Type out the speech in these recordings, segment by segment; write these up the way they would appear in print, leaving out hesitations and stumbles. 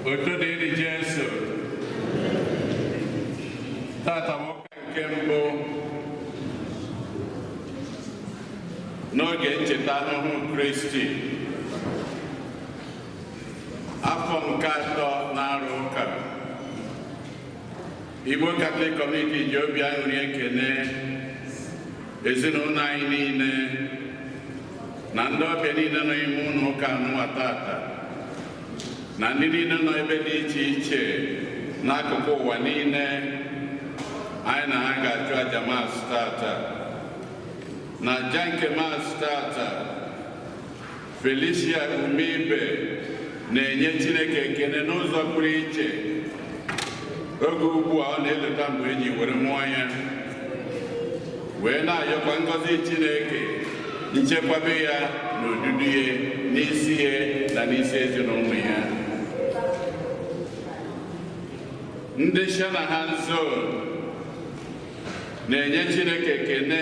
Otito dịrị Jesu. Tata bụ ụka nke mbụ n'oge ncheta ahụhụ Kristi, afọ nke atọ na-arụ ụka. Igbo Catholic Community ji obi aṅụrị ekene ezinụlọ anyị niile na ndị ọbịa niile nọ n'ime ụlọ ụka anụnwa tata, na ndị niile nọ ebe dị iche iche n'akụkụ ụwa niile anyị na ha ga-achụ aja Mass tata. Na aja nke Mass tata, Felicia Umibe na-enye Chineke ekene n'ụzọ pụrụ iche oge ugbu a ọ na-eleta mgbe eji were mụọ ya, wee na-ayọkwa ngọzi Chineke, nchekwabe ya na odudu ya n'isi ya na n'isi ezinụlọ ya. Ndị Shanahan Zone na-enye Chineke ekene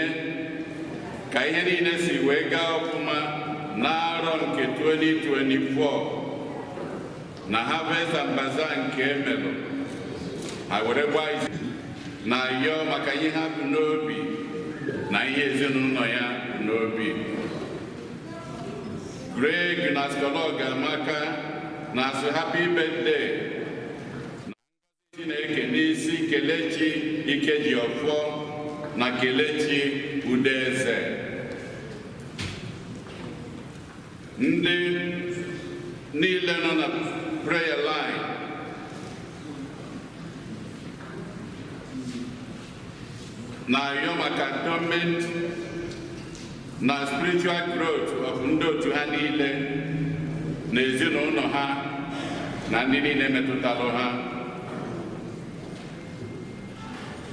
ka ihe niile si wee gaa ọfụma n'arọ nke 2024 na Harvest and Bazaar nke emelụ. Ha were gbaa izu na ayọ maka ihe ha bụ n'obi na ihe ezinụlọ ya bụ n'obi. Greg na Skologa Amaka na-asị happy birthday Chineke n'isi Kelechi Ikejiọfọ na Kelechi Udeze. Ndị niile nọ na prayer line na-ayọ maka atonement na spiritual growth of ndị otu ha niile na ezinụlọ ha na ndị niile metụtalụ ha.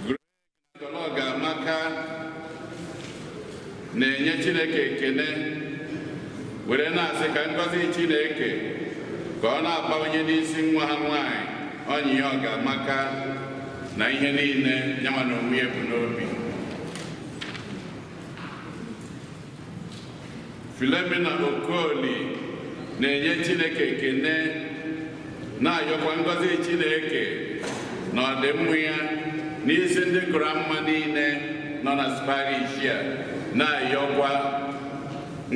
Greg Amaka na-enye Chineke ekene were na-asị ka ngọzi Chineke ka ọ na-abawanye n'isi nwa ha nwanyị Onyi Ọgamaka na ihe niile nyanwa na onwe ya bụ n'obi. Philomena Okoli na-enye Chineke ekene na-ayọkwa ngọzi Chineke na ọdịmma ya n'isi ndị grandma niile nọ na parish a, na-ayọkwa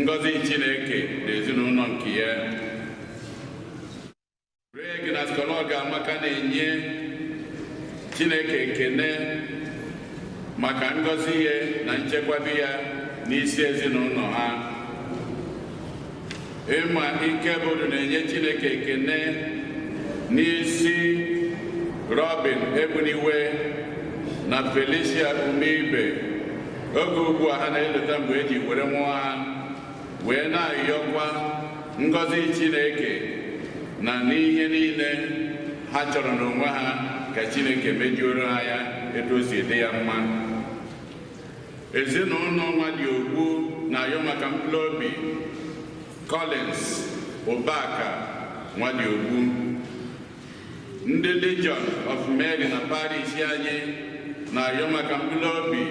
ngọzi Chineke na ezinụlọ nke ya. Greg na Skologa Amaka na-enye Chineke ekene maka ngọzi ya na nchekwabe ya n'isi ezinụlọ ha. Ịma Ikebụrụ na-enye Chineke ekene n'isi Robin Egbuniwe na Felicia Umibe oge ugbu a ha na-eleta mgbe eji were mụọ ha, wee na-ayọkwa ngọzi Chineke na n'ihe niile ha chọrọ n'onwe ha ka Chineke mejuoro ha ya etu o si dị ya mma. Ezinụlọ Nwadiogbu na-ayọ maka mkpụrụ obi Collins Ụbaka Nwadiogbu. Ndị Legion of Mary na parish anyị na-ayọ maka mkpụrụ obi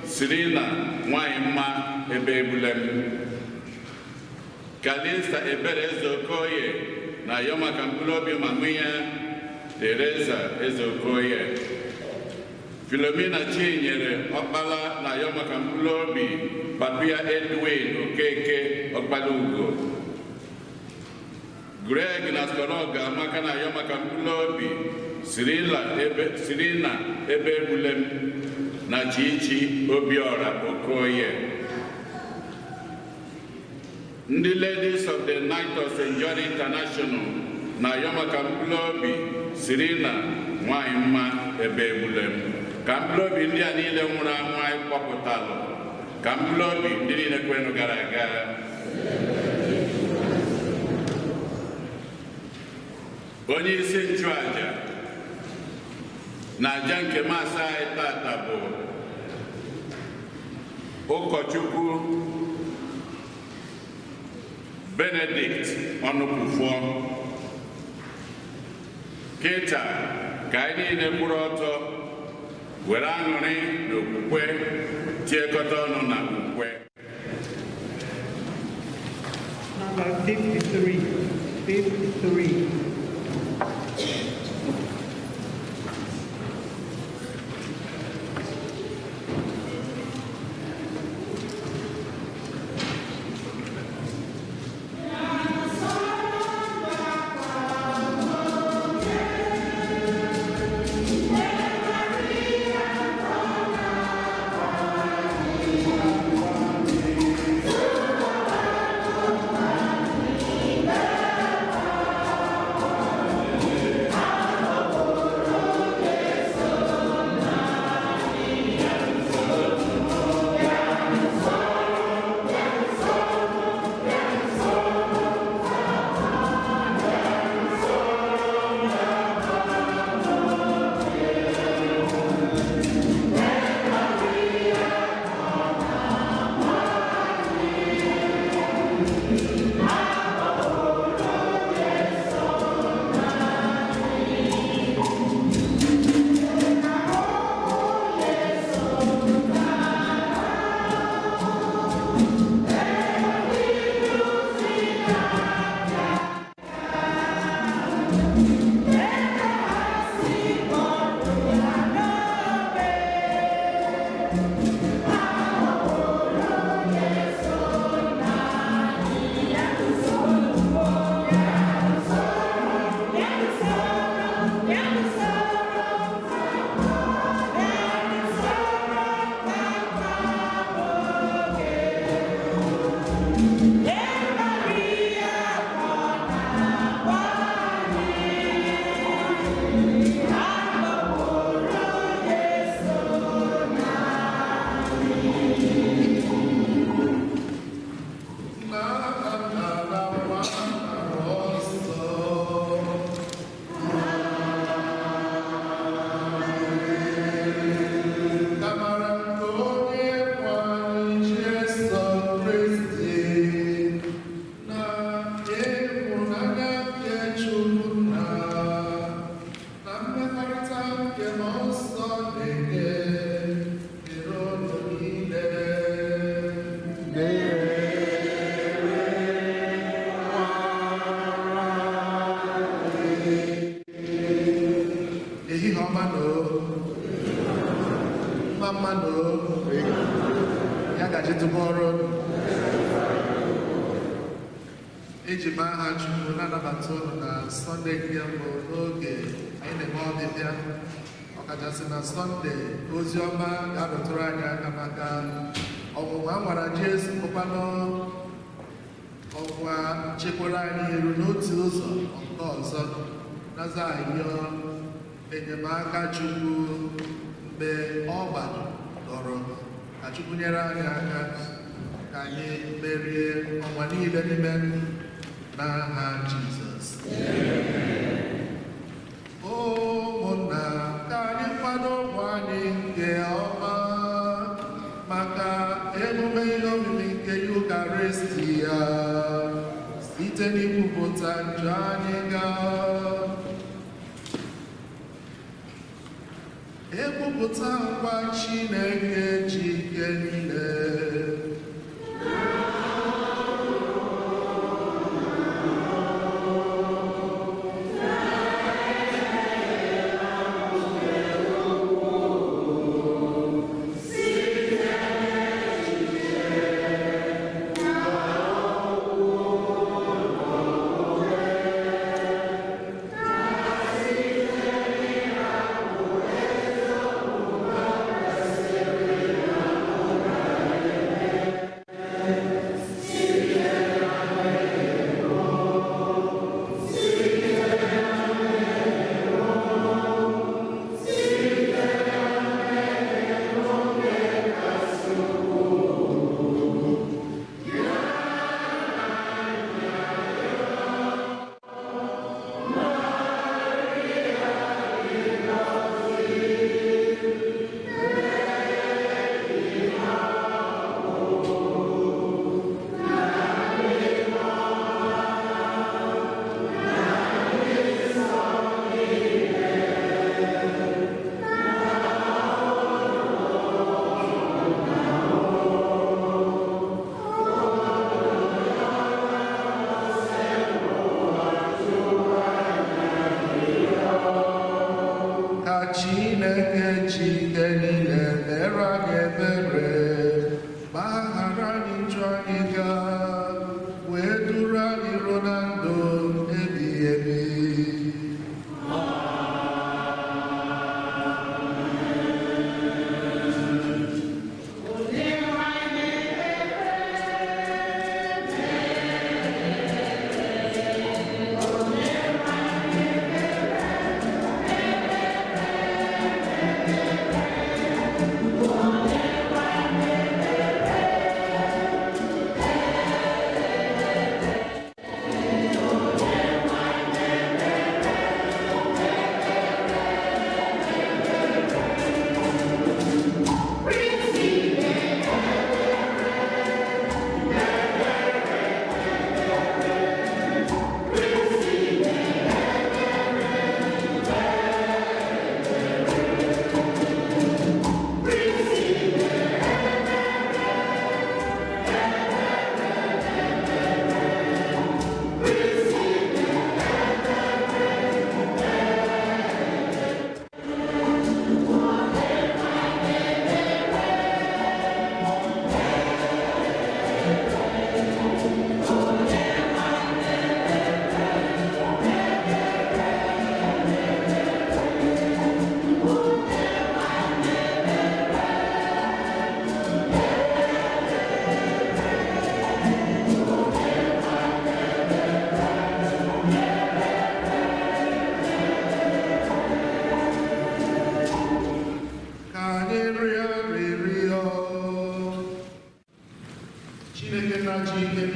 Sirina nwanyị mma ebe egbulem. Kalista Ebere Ezeokoye na-ayọ maka mkpụrụ obi mama ya Teresa Ezeokoye. Philomena Chinyere Ọkpala na-ayọ maka mkpụrụ obi Papia Edwin Okeke Ọkpala Ugo. Greg na Skologa Amaka na-ayọ maka mkpụrụ obi Sirina ebe egbulem na Chichi Obiora Okoye. Ndị Ladies of the Knight of St. John International na-ayọ maka mkpụrụ obi Sirina nwanyị mma ebe egbulem. Ka mkpụrụ obi ndị a niile nwụrụ anwụ anyị kpọpụtalụ, ka mkpụrụ obi ndị niile kwenụ gara aga. Onye isi nchụaja na aja nke Mass anyị tata bụ ụkọchukwu Benedict Ọnụkwufọ. Kịta ka anyị niile kwụrụ ọtọ were aṅụrị na okwukwe tiekọta ọnụ na ukwe. Number 53, 53. Ya gaji tụkọrọ eji m aha Chukwu na-anabata unu na Sọnde nke mbụ n'oge anyị na-eme ọbịbịa, ọkachasị na Sọnde ozi ọma ga-arụtụrụ anyị aka maka ọnwụnwa nwara Jesu bụkwanụ ọnwa chekwara anyị iru n'otu ụzọ nke ọzọ naza ayọ enyemaka Chukwu mgbe ọ gbadoro ka Chukwu nyere anyị aka ka anyị merie ọnwa niile n'ime ndụ n'aha Jizọs. Ụmụnna, ka anyị kwado onwe anyị nke ọma maka emume ihe omimi nke Yukaristi ya site n'ikwupụta njọ anyị gaa. Ekwupụta ngwa Chineke ji ike niile.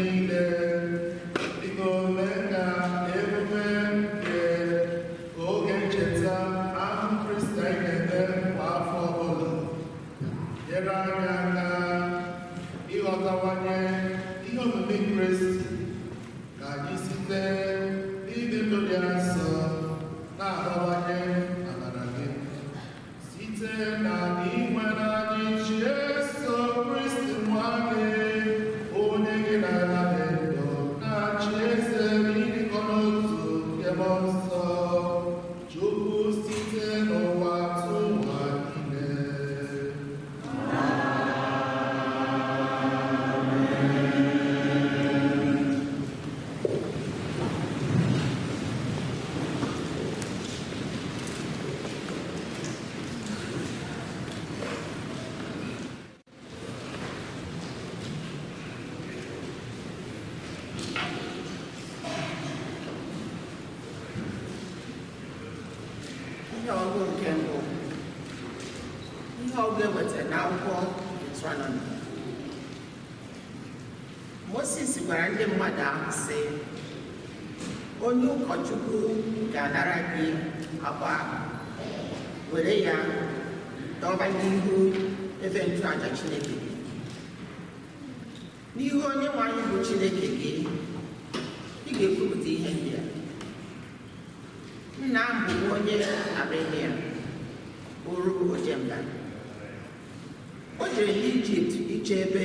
niile, biko mee ka emume nke oge ncheta ahụ Kristi anyị na-eme kwa afọ ọbụla nyere anyị aka ịghọtawanye ihe omume Kristi, ka anyị site n'ịdị ndụ dị nsọ na-abawanye amara gị site na inwe anyị Jesu Kristi nwa gị, onye gị na ya dị ndụ na-achị eze n'ịdịkọ n'otu nke Mmụọ Nsọ, Chukwu site n'ụwa tụwa niile. Ihe ọgụ nke mbụ, ihe ọgụ ewetara n'akwụkwọ Deuteronomy. Moses gwara ndị mmadụ ahụ sị, onye ụkọchukwu ga-anara gị akwa ahụ, were ya dọba n'ihu ebe nchụaja Chineke gị. N'ihu onye nwe anyị bụ Chineke gị, ị ga-ekwupụta ihe ndị a. Nna m bụ onye Armenia, bụrụ ojemba. O jere n'Ijipt iche ebe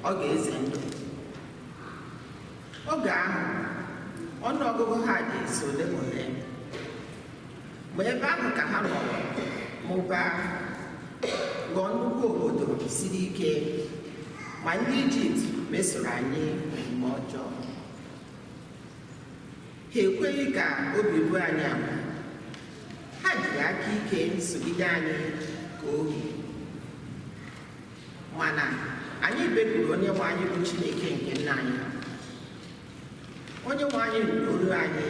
ọ ga-eze ndụ. Oge ahụ, ọnụ ọgụgụ ha dị so ole ma ole. Ma ebe ahụ ka ha nọrọ mụbaa, ghọọ nnukwu obodo siri ike, ma ndị Ijipt mesoro anyị omume ọjọọ. Ha ekweghị ka obi ruo anyị ala. Ha jiri aka ike sogide anyị ka ohu. Mana anyị bekuru onye nwe anyị bụ Chineke nke nna anyị ha. Onye nwe anyị nụrụ olu anyị,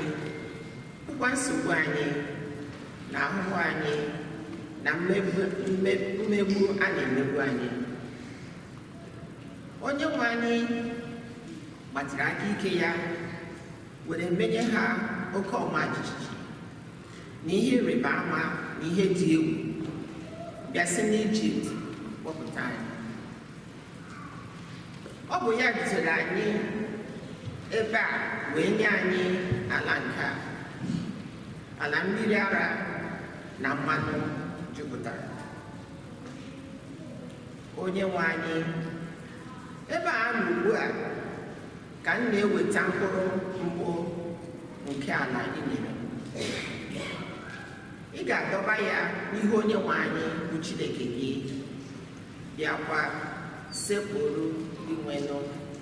hụkwa nsogbu anyị na ahụhụ anyị na mmegbu a na-emegbu anyị. Onye nwe anyị gbatịrị aka ike ya were menye ha oke ọma jijiji na ihe ịrịba ama na ihe dị egwu, bịa si n'Ijipt kpọpụta anyị. Ọ bụ ya dutere anyị ebe a wee nye anyị ala nke a, ala mmiri ara na mmanụ jupụtara. Onye nwe anyị, ebe a nọ ugbu a ka m na-eweta mkpụrụ mbụ nke ala ị nyere m. Ị ga-adọba ya n'ihu onye nwe anyị bụ Chineke gị, bịakwa sekpụrụ inwenụ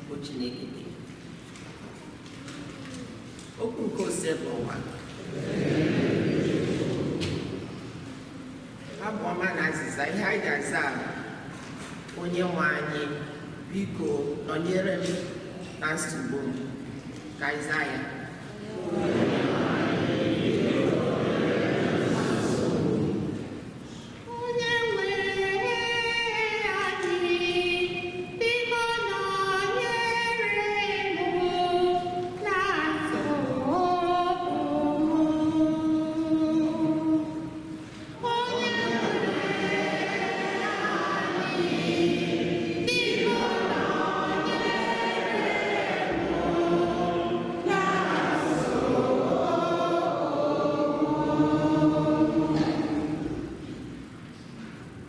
bụ Chineke gị. Okwu nke Osebụwa. Abụ ọma na azịza ihe anyị ga-aza: onye nwe anyị, biko nọnyere m na nsogbu m. Ka anyị zaa ya. Onye nwe anyị, biko nọnyere m na nsogbu m. Onye nwe anyị, biko nọnyere m na nsogbu m.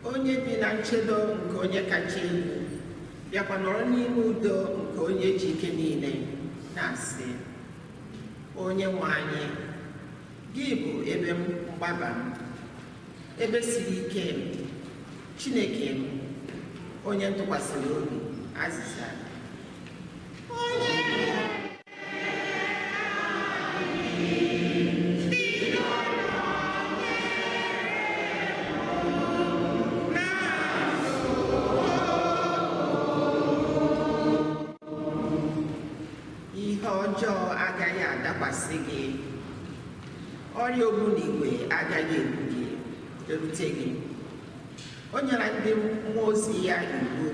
Onye bi na nchedo nke onye kacha elu, bịakwa nọrọ n'ime udo nke onye ji ike niile, na-asị, onye nwe anyị, gị bụ ebe mgbaba m, ebe siri ike m, Chineke m, onye ntụkwasịrị obi. Azịza. Onye nwe anyị, biko nọnyere m na nsogbu m. Ihe ọjọọ agaghị adakwasị gị, ọrịa ogbunigwe agaghị egbu gị erute gị. O nyere ndị mmụọ ozi ya iwu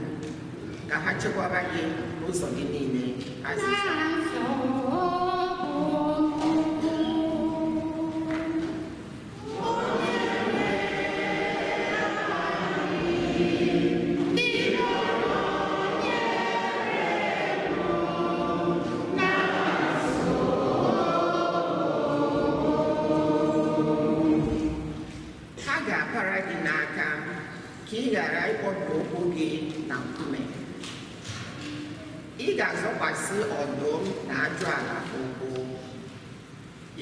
ka ha chekwaba gị n'ụzọ gị niile. Azịza. Ha ga-apara gị n'aka ka ị ghara ịkpọpụ ụkwụ gị na nkume. Ị ga-azọkwasị ọdụm na ajụala ụkwụ.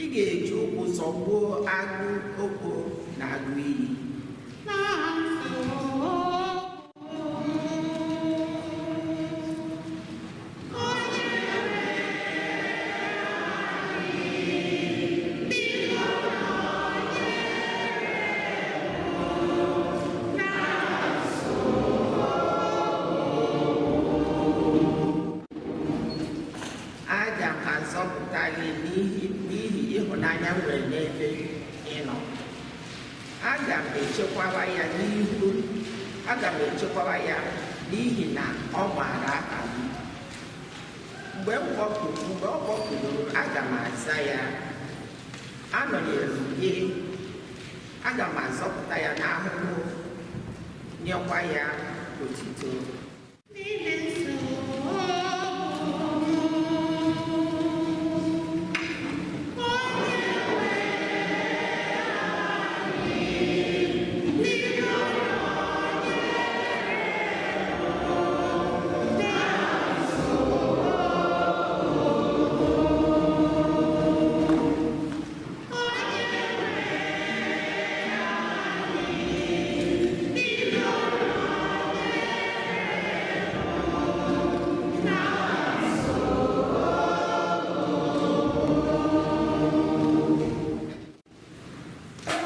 Ị ga-eji ụkwụ zọgbuo agụ okpo na agụ iyi. Aga m azọpụta gị n'ihi ịhụnanya m nwere n'ebe ị nọ. Aga m echekwaba ya n'ihu aga m echekwaba ya n'ihi na ọ maara aha m. Mgbe ọ kpọkuru m, aga m aza ya. Anọnyere m gị, aga m azọpụta ya n'ahụhụ, nyekwa ya otuto. Ihe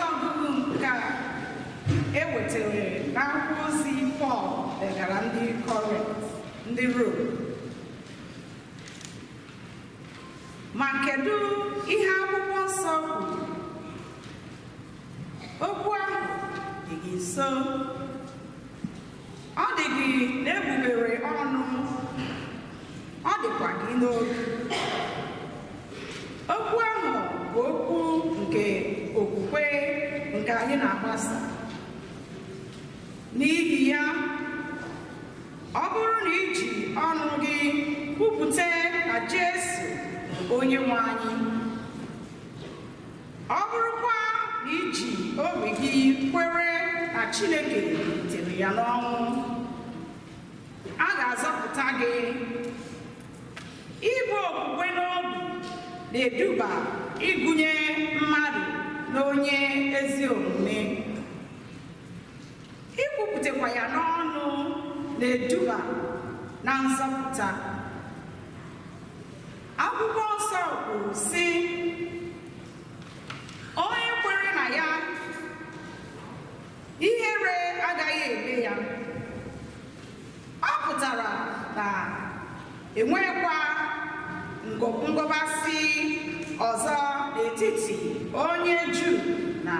ọgụgụ nke a e wetara n'akwụkwọ ozi Pọl degara ndị Kọrint ndị Rom. Ma kedu ihe akwụkwọ nsọ kwuru? Okwu ahụ dị gị nso. Ọ dị gị n'egbugbere ọnụ. Ọ dịkwa gị n'obi. Okwu ahụ bụ okwu nke okwukwe nke anyị na-agbasa. N'ihi ya, ọ bụrụ na i ji ọnụ gị kwupụta na Jesu bụ onye nwe anyị, ọ bụrụkwa na i ji obi gị kwere na Chineke bilitere ya n'ọnwụ, a ga-azọpụta gị. Ibu okwukwe n'obi na-eduba ịgụnye mmadụ n'onye ezi omume. Ikwupụtakwa ya n'ọnụ na-eduba na nzọpụta. Akwụkwọ nsọ kwuru sị, onye kwere na ya, ihere agaghị eme ya. Ọ pụtara na enwekwa ngọbasị ọzọ n'etiti onye Juu na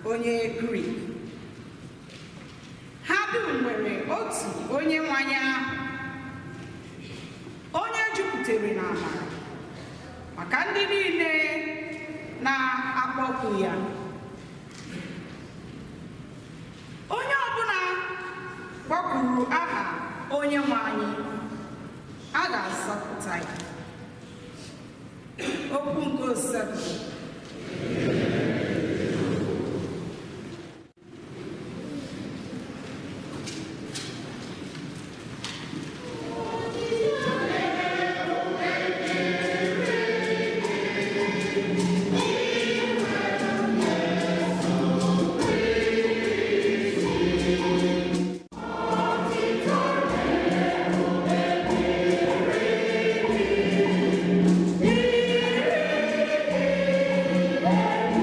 onye Grik. Ha dum nwere otu onye nwanya, onye jupụtara n'amara maka ndị niile na-akpọku ya. Onye ọbụla kpọkuru aha onye nwe anyị, a ga-azọpụta ya. Okwu nke Osebụ. Amen.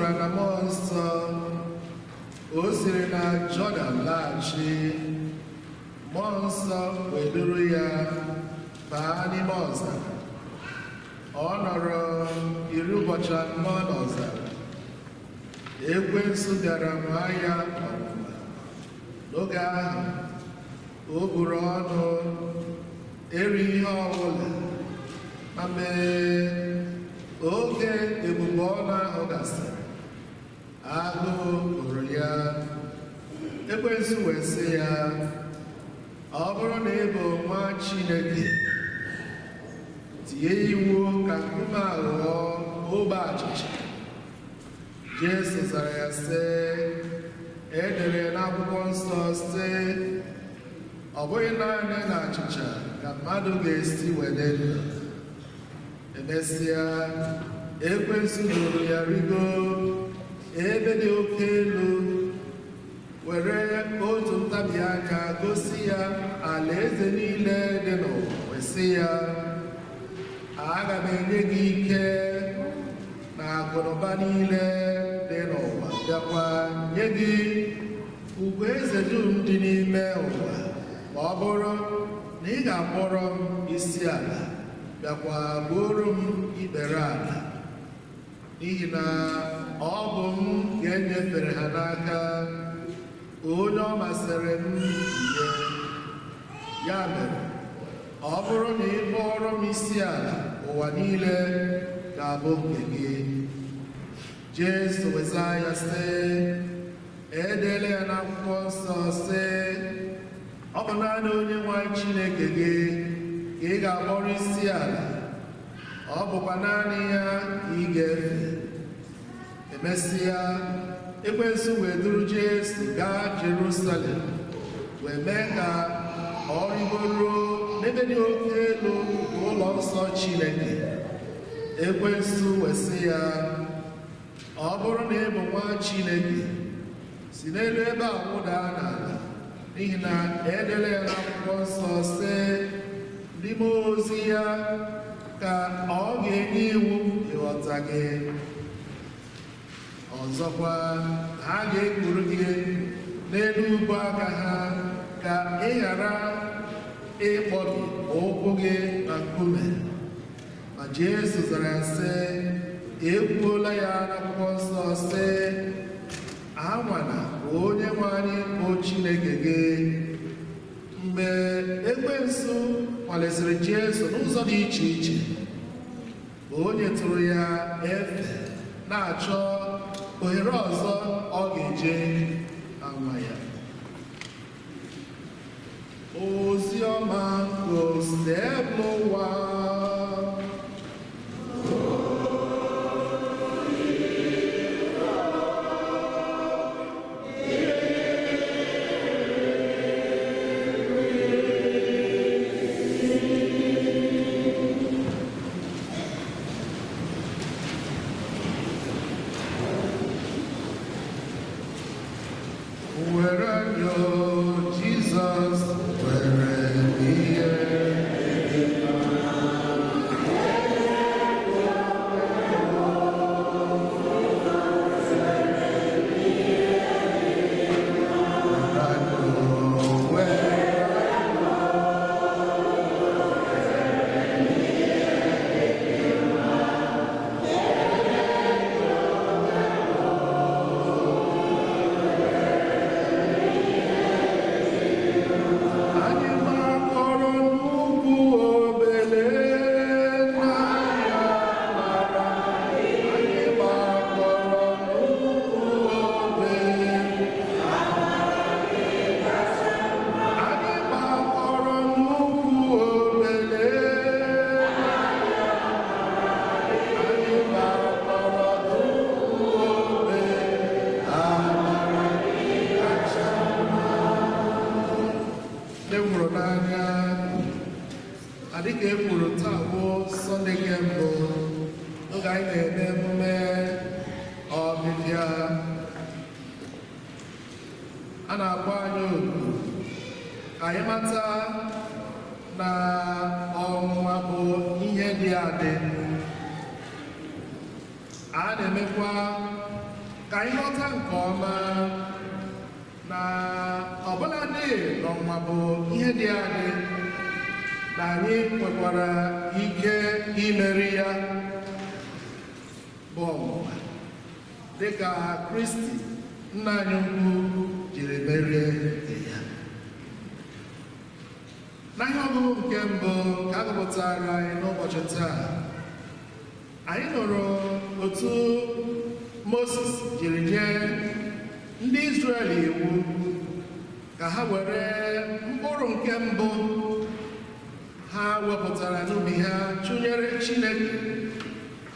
jupụtara na mmụọ nsọ, o siri na Jọdan laghachi. Mmụọ nsọ wee duru ya baa n'ime ọzara. Ọ nọrọ 40 ụbọchị n'ọzara. Ekwensu bịara nwaa ya ọnwụnwa. N'oge ahụ, o buru ọnụ eri ihe ọbụla, ma mee oge ebube ọnụ ahụ gasịrị, agụụ gụrụ ya. Ekwensu wee sị ya, ọ bụrụ na ị bụ nwa Chineke, tie iwu ka nkume a ghọọ ogbe achịcha. Jesu zara ya sị, e dere n'akwụkwọ nsọ sị, ọ bụghị naanị na achịcha ka mmadụ ga-esi wee ndụ. Emesịa, ekwensu duru ya rigo ebe dị oke elu, were otu ntabi anya gosi ya alaeze niile dị n'ụwa, wee sị ya, aga m enye gị ike na akụnụba niile dị n'ụwa, bịakwa nye gị ugwu eze dum dị n'ime ụwa, ma ọ bụrụ na ị ga-akpọrọ m isi ala, bịakwa gbuoro m ikpere ala, n'ihi na ọ bụ m ga-enyefere ha n'aka onye ọ masịrị m nye. Ya mere, ọ bụrụ na ị kpọrọ m isi ala, ụwa niile ga-abụ nke gị. Jesu weza ya sị, edela ya n'akwụkwọ nsọ sị, ọ bụ naanị onye nwe anyị Chineke gị ka ị ga-akpọrọ isi ala, ọ bụkwa naanị ya ka ị ga-efe. Emesịa, ekwensu wee duru Jesu gaa Jerusalem, wee mee ka ọ rịgoruo n'ebe dị oke elu nke ụlọ nsọ Chineke. Ekwensu wee sị ya, ọ bụrụ na ị bụ nwa Chineke, si n'elu ebe a wụdaa n'ala, n'ihi na edela ya n'akwụkwọ nsọ sị, ndị mmụọ ozi ya ka ọ ga-enye iwu ịghọta gị. Ọzọkwa, ha ga-ekpuru gị n'elu ubu aka ha ka ị ghara ịkpọbi ụkwụ gị na nkume. Ma Jesu zara ya sị, ekwuola ya n'akwụkwọ nsọ sị, anwana onye nwe anyị bụ Chineke gị. Mgbe ekwensu nwalesịrị Jesu n'ụzọ dị iche iche, o nyetụrụ ya efe na-achọ ohere ọzọ ọ ga-eje anwa ya. Ozi ọma Osebụlụwa. Jizọs were ihe Adịka e kwuru taa bụ Sọnde nke mbụ n'oge anyị na-eme emume ọbịbịa. A na-akpọ anyị oku ka anyị mata na ọnwụnwa bụ ihe dị adị. A na-emekwa Ka anyị ghọta nke ọma na ọbụladị n'ọnwa bụ ihe dị adị, na anyị nwekwara ike imeri ya bụ ọnwụnwa, dịka Kristi nna anyị ukwu jiri merie ya. N'ihe ọgụgụ nke mbụ ka a gụpụtara anyị n'ụbọchị taa, anyị nụrụ otu Moses jiri nye ndị Izrel iwu ka ha were mkpụrụ nke mbụ ha wepụtara n'ubi ha chụnyere Chineke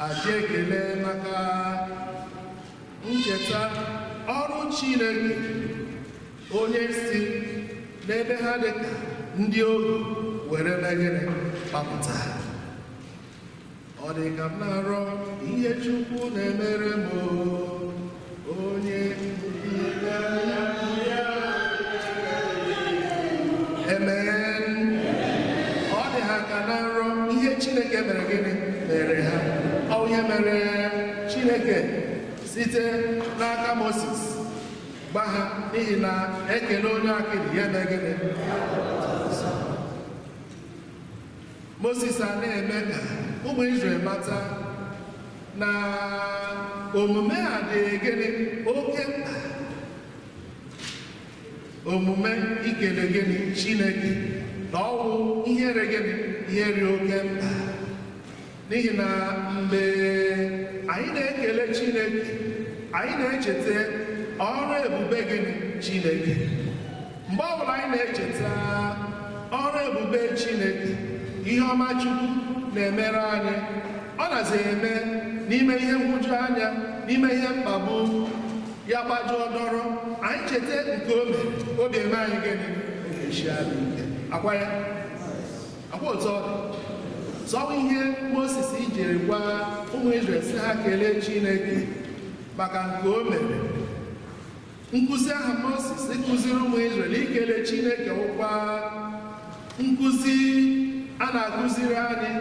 aja ekele maka ncheta ọrụ Chineke onye si n'ebe ha dị ka ndị ohu were megide gbapụta. Ọ dị ka m na-arọ ihe Chukwu na-emere m, onye amen. Ọ dị ha ka na nrọ ihe Chineke mere gịnị mere ha. Ọ ihe mere Chineke site n'aka Moses gba ha, n'ihi na ekele onye akịrị ya eme gịnị. Moses a na-eme ka ụmụ Izrel mata na omume a dị gịnị oke mkpa, omume ikele gịnị Chineke, na ọwụ ihere gịnị ihere oke mkpa. N'ihi na mgbe anyị na-ekele Chineke, anyị na-echeta ọrụ ebube gịnị Chineke. Mgbe ọbụla anyị na-echeta ọrụ ebube Chineke, ihe ọma Chukwu na-emere anyị, ọ nazi eme n'ime ihe nhụju anya, n'ime ihe mkpagbu ya gbajọọ dọrọ, anyị cheta nke o mere, obi eme anyị gịnị, obi sie anyị ike. Akwa ya akwa otu ọ dị sọ ihe Moses jiri gwa ụmụ Izrel si ha kelee Chineke maka nke o mere. Nkụzi ahụ Moses kụziri ụmụ Izrel ikele Chineke ụkwa nkụzi a na-akụziri anyị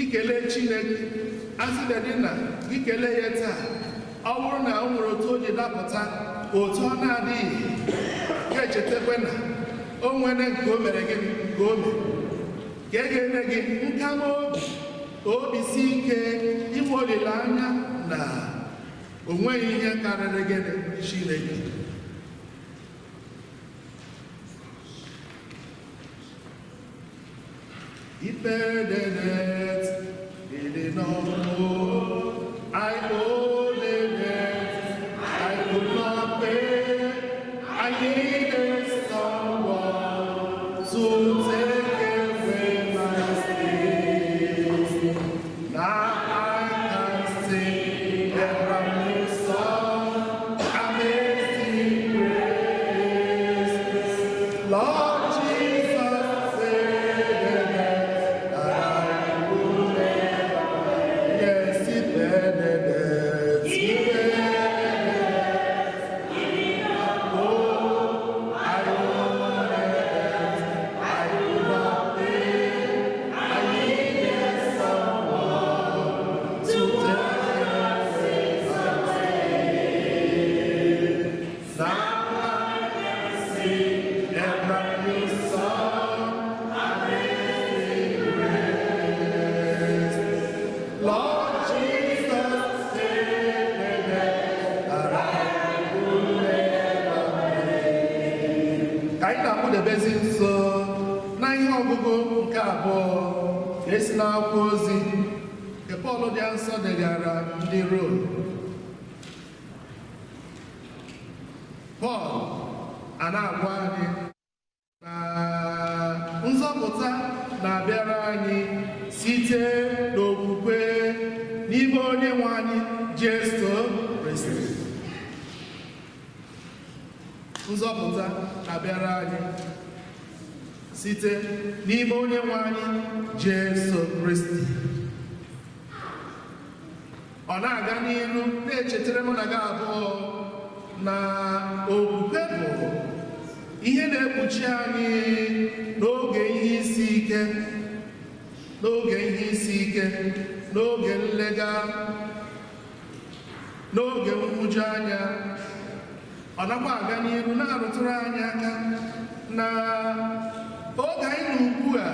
ikele Chineke. Asịbedị na ikele ya taa, ọ bụrụ na o nwere otu o ji dapụta otu ọ na-adịghị, ga-echetakwa na o nwere nke o mere gị nke o mere, ka e ga-eme gị nkama obi, obi si ike, inwe olileanya na o nweghị ihe karịrị gịnị Chineke. Ipededet did not know I owed a debt I could not pay. I needed someone to take away my sins. Now I can sing a brand new song, amazing grace. Lord Jesus, said that I would never. Yes, he paid the debt. He paid the debt. Oh, I owe the debt I could not pay. I needed someone to take away my sins. Now I can sing a brand new song, amazing grace. Lord Jesus, paid the debt that I could never pay. Ka anyị na-akpụdebezi nso na ihe ọgụgụ nke abụọ ka esi n'akwụkwọ ozi nke Pọl dị nsọ degara ndị Rom. Pọl a na-agwa anyị na nzọpụta na-abịara anyị site n'okwukwe n'ime onye nwe anyị Jesu Kristi. Nzọpụta na-abịara anyị site n'ime onye nwe anyị Jesu Kristi. Ọ na-aga n'iru na-echetara mụ na gị abụọ na okwukwe bụ ihe na-ekpuchi anyị n'oge ihe isi ike, n'oge ihe isi ike, n'oge nlega, N'oge nhụju anya, ọ nakwa aga n'iru na-arụtụrụ anyị aka na oge anyị nọ ugbu a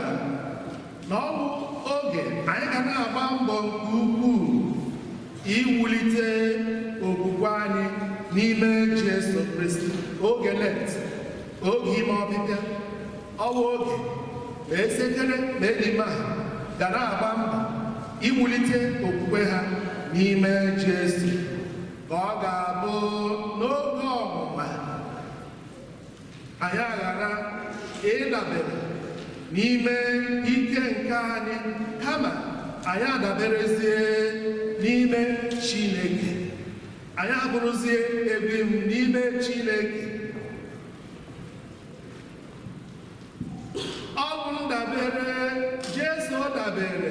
na ọ bụ oge anyị ga na-agba mbọ nke ukwuu iwulite okwukwe anyị n'ime Jesu Kristi. Oge Lent, oge ime ọbịbịa, ọ bụ oge ma esekere ma elima ga na-agba mbọ iwulite okwukwe ha n'ime Jesu, ka ọ ga-abụ n'oge ọnwụnwa anyị aghara ịdabere n'ime ike nke anyị, kama anyị adaberezie n'ime Chineke, anyị abụrụzie ebim n'ime Chineke. Ọ bụ ndabere Jesu dabere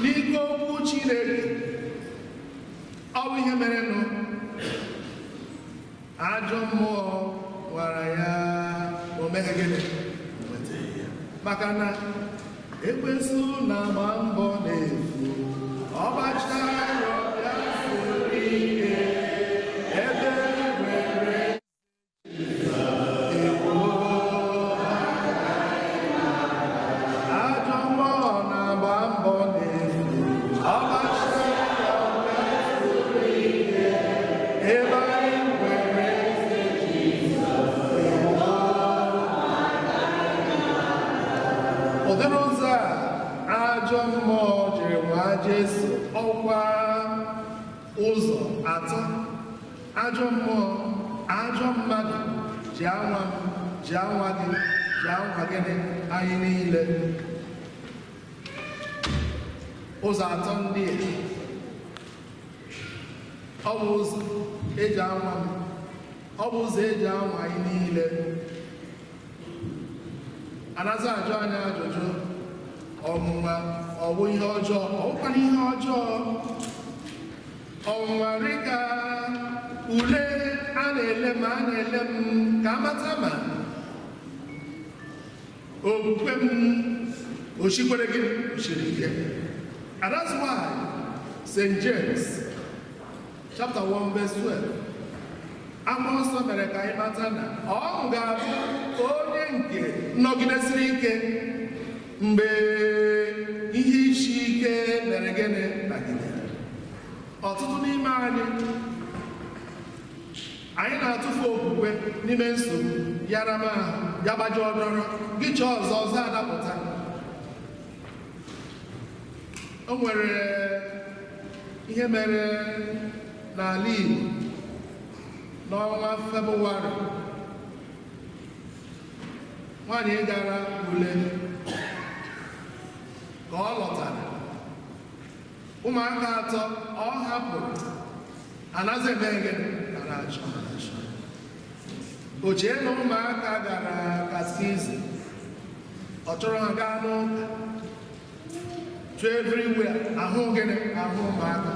n'ike okwu Chineke. Ọ bụ ihe merenụ ajọ mmụọ gwara ya o meghe gịnị, maka na ekwensu na-agba mbọ n'efu, ọ gbachara ya siri ike ebe nwere ewo. Ajọ mmụọ na-agba mbọ n'efu, ọ gbachara ya siri ike ebe anyị nwere ewo. Ụdịrị ụzọ a ajọ mmụọ jiri nwaa Jesu, ọkwa ụzọ atọ ajọ mmụọ, ajọ mmadụ ji anwa m, ji anwa gị, ji anwa gịnị, anyị niile. Ụzọ atọ ndị a, ọ bụ ụzọ eji anwa m, ọ bụ ụzọ eji anwa anyị niile. Anaghị ajụ anyị ajụjụ ọnwụnwa, ọ bụ ihe ọjọọ, ọ bụkwana ihe ọjọọ. Ọnwụnwa rịka ule a na-ele m, a na-ele m ka amata ma okwukwe m oshikwere gị osiri ike. And that's why St. James chapter 1 verse 12, Akwụkwọ nsọ mere ka anyị mata na ọ ga-abụ onye nke nọgidesiri ike mgbe ihe isi ike mere gịnị nagidere. Ọtụtụ n'ime anyị na-atụfu okwukwe n'ime nsogbu, yara m ahụ, ya gbajọ ọdọrọ, gị chọọ ọzọ, ọzọ adapụta. O nwere ihe mere n'ala Igbo n'ọnwa Febụwarị. Nwaanyị gara ule, ka ọ lọtara, ụmụaka atọ ọ hapụrụ anaghị eme gịnị, achọ. O chee na ụmụaka gara kaskizi, ọ chọrọ ha gaa n'ụka, chọọ everywhere, ahụ gịnị, ahụ ụmụaka.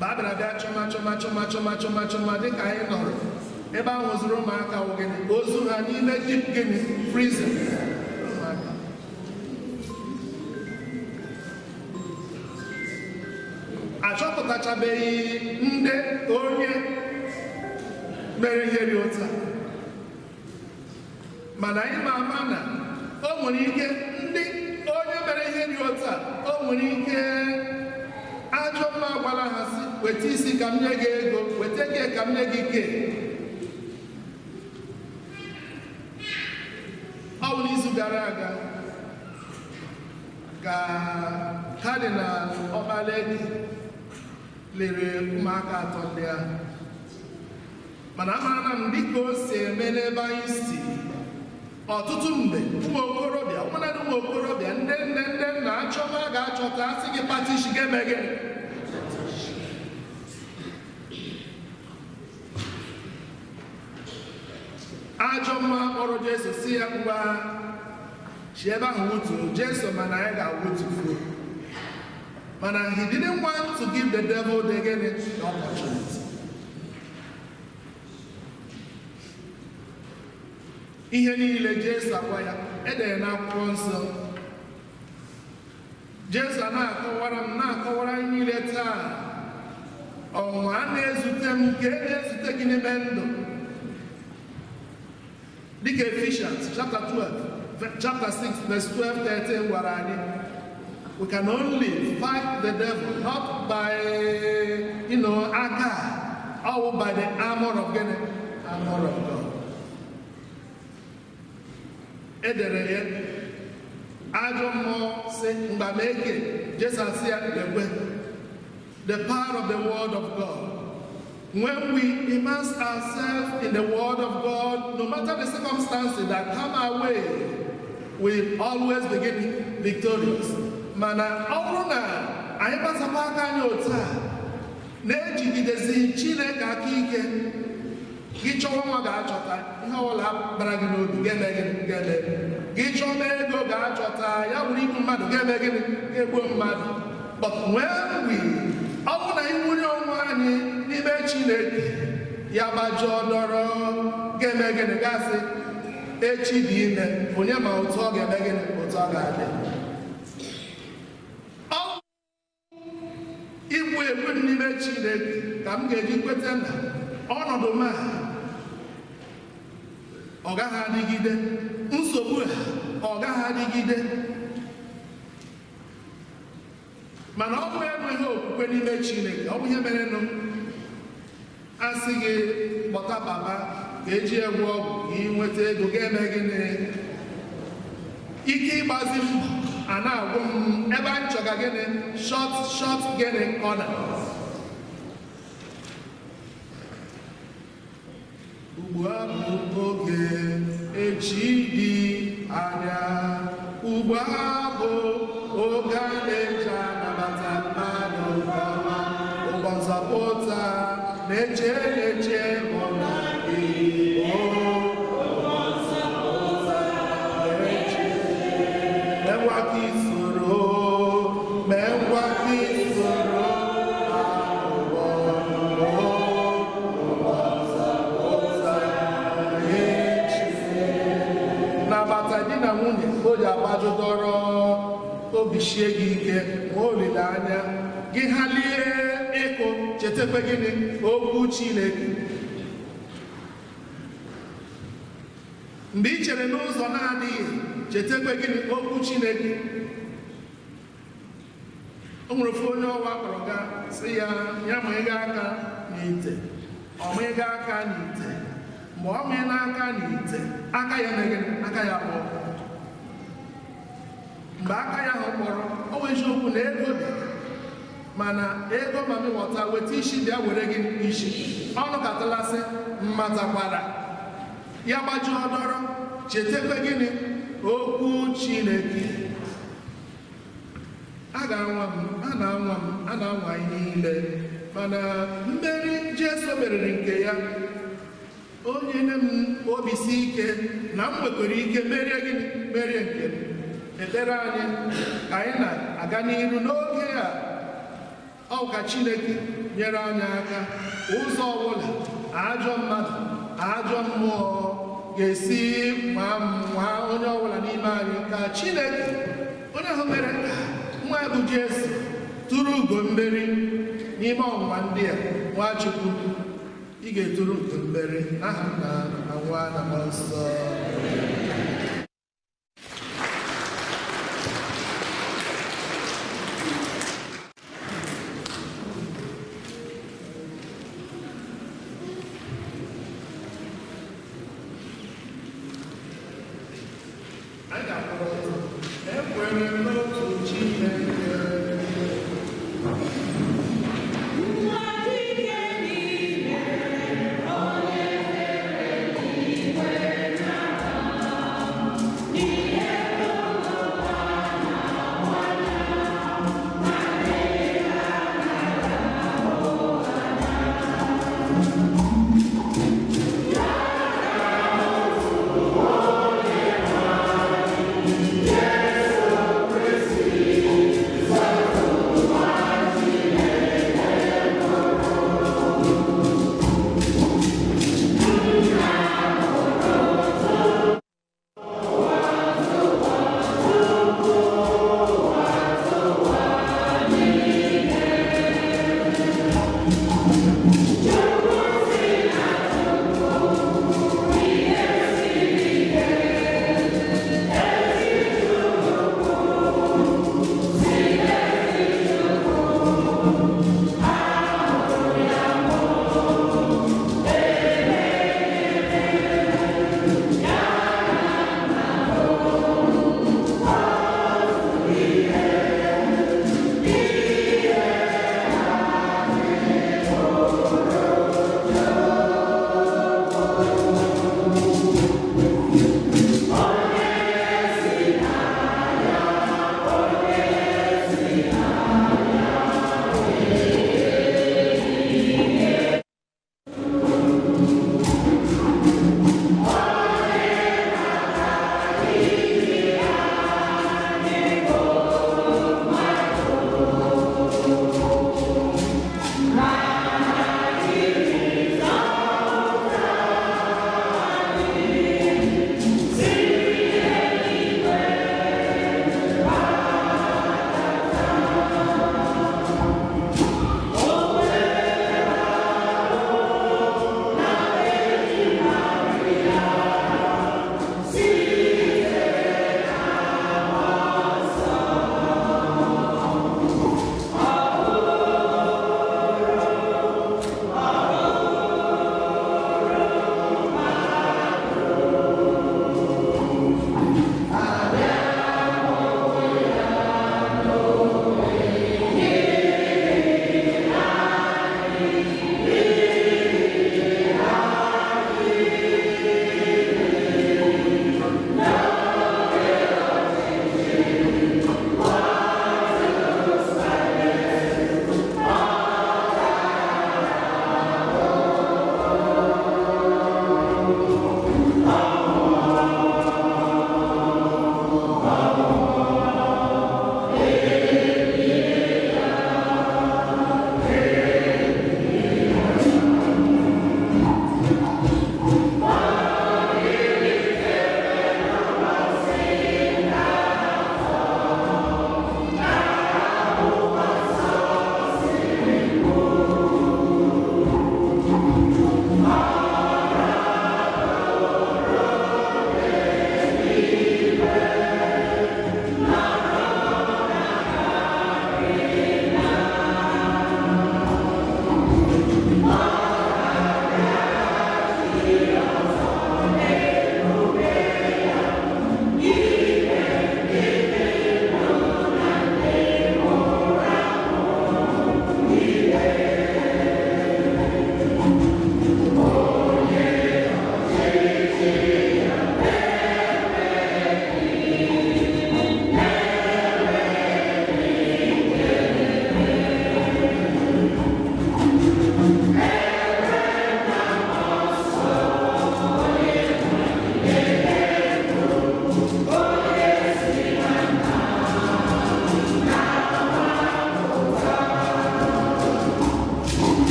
Mgbe a bịara bịa chọma chọma chọma chọma chọma chọma, dịka anyị nọrọ ebe ahụ zuru ụmụaka wụ gịnị, ozu ha n'ime deep gịnị, freezer. Ụmụaka achọpụtachabeghị ndị onye mere ihe dị otu a, mana anyị ma ama na o nwere ike ndị onye mere ihe dị otu a, o nwere ike ajọ mma gwara ha si weta isi ka m nye gị ego, weta gị ka m nye gị ke. Ọ bụ n'izu gara aga ka Kadịnal Ọkpaleke lere ụmụaka atọ ndị ahụ, mana amara na m dịka o si eme n'ebe anyị si, ọtụtụ mgbe ụmụ okorobịa, ụmụnadị ụmụ okorobịa, ndị nne ndị nna achọma ga-achọta asị gị patishi ga-eme gịnị. Ajọ mma kpọrọ Jesu si ya ngwa si ebe ahụ wutuo Jesu, mana anyị ga-awutufuo. Mana he didn't want to give the devil the gịnị, the opportunity. Ihe niile Jesu agwa ya edere n'akwụkwọ nsọ. Jesu na-akọwara m, na-akọwara anyị niile taa Ọnwụnwa na-ezute m nke na-ezute gị n'ime ndụ. Dịka Ephesians chapter 12, chapter 6 verse 12, 13 gwara anyị, we can only fight the devil not by aka, or by the armor of gịnị? Armor of God. Edere ya, ajọ mmụọ si mgbameke, Jesu asị ya lekwe. The power of the word of God. When we immerse ourselves in the word of God, no matter the circumstances that come our way, we always begin victorious. Mana ọ bụrụ na anyị gbasapụ aka anyị otu a na-ejigidezi Chineke aka ike, gị chọwa nwa ga-achọta ihe ọbụla bara gị n'obi ga-eme gịnị ga-eme. Gị chọma ego ga-achọta ya bụrụ igbu mmadụ ga-eme gịnị ga-egbuo mmadụ. But when we, ọ bụrụ na anyị onwe anyị n'ime Chineke, ya gbajọọ dọrọ ga-eme gịnị gasị echi dị ime, onye ma otu ọ ga-eme gịnị otu ọ ga-adị. Ọ igbu egbu n'ime Chineke ka m ga-eji kweta na ọnọdụ m a ọ gaghị adịgide, nsogbu a ọ gaghị adịgide. Mana ọ bụ enweghị okwukwe n'ime Chineke, ọ bụ ihe mere nụ asị gị kpọta papa ka eji egwu ọgwụ ka ị nweta ego ga-eme gịnị. Ike ịgbazi mbọ a na-agwụ m ebe anyị chọga gịnị short short gịnị corner. Ugbu a bụ oge echi dị anya, ugbu a bụ oge a na-eji anabata mmadụ nke ọma, ụgbọ nzọpụta na-eche na-eche mụ na gị. Ụgbọ nzọpụta na-eche, mee ngwa ka ị soro, mee ngwa ka ị soro ụgbọ, ụgbọ nzọpụta na-eche. N'agbata di na nwunye o ji agbajudoro obi sie gị ike, nwee olileanya gị halie ịkụ, chetakwa gịnị okwu Chineke. Mgbe ị chere n'ụzọ na-adịghị, chetakwa gịnị okwu Chineke. O nwere ofu onye ọwa kpọrọ ga sị ya ya ma ịga aka n'ite, ọ ma ịga aka n'ite. Mgbe ọ ma n'aka n'ite, aka ya mere gịnị? Aka ya kpọọ. Mgbe aka ya ahụ kpọrọ, ọ bụ eziokwu na ego dị, mana ego mami ghọta weta isi bịa were gị isi. Ọnụ katalasị mmatakwara ya gbajuo dọrọ, chetakwa gịnị okwu Chineke. A ga-anwa m, a na-anwa m, a na-anwa anyị niile, mana mmeri Jesu meriri nke ya, onye nye m obi si ike na m nwekwara ike merie gịnị merie nke m. Ekpere anyị ka anyị na-aga n'iru n'oge a, ọ ka Chineke nyere anyị aka ụzọ ọbụla ajọ mmadụ ajọ mmụọ ga-esi ma onye ọbụla n'ime anyị, ka Chineke onye ahụ mere ka nwa ya bụ Jesu tụrụ ugo mmeri n'ime ọnwụnwa ndị a. Nwachukwu, ị ga-eturu ugo mmeri n'aha Nna na Nwa na Mmụọ Nsọ. Anyị ga-akwụrụ ọtọ. Ekwere m n'otu Chineke. Yeah.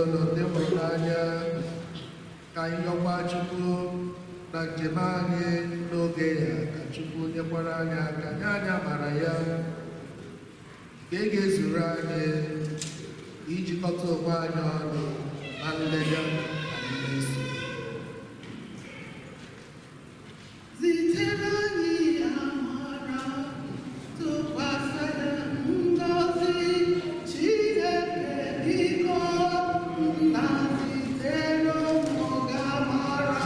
Biko ndị hụrụ n'anya, ka anyị yọkwa Chukwu na njem anyị n'oge ya, ka Chukwu nyekwara anyị aka, nye anyị amara ya nke ga-ezuru anyị ijikọta onwe anyị ọnụ na nleda na mmeso. Zitere anyị amara, tụkwasị ngọzi Chineke, biko nna, zitere ụmụ gị amara.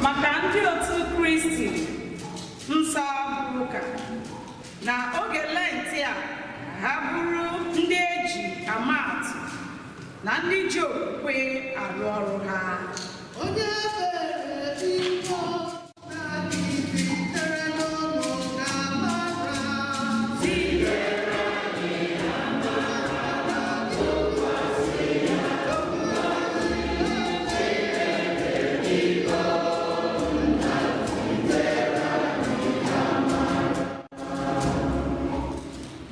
Maka ndị otu Kristi nsọ bụrụ ụka na oge Lent a, ha bụrụ ndị eji ama atụ na ndị ji okwukwe arụ ọrụ ha. Onye ebere, biko na gị zitere n'ụmụ gị amara.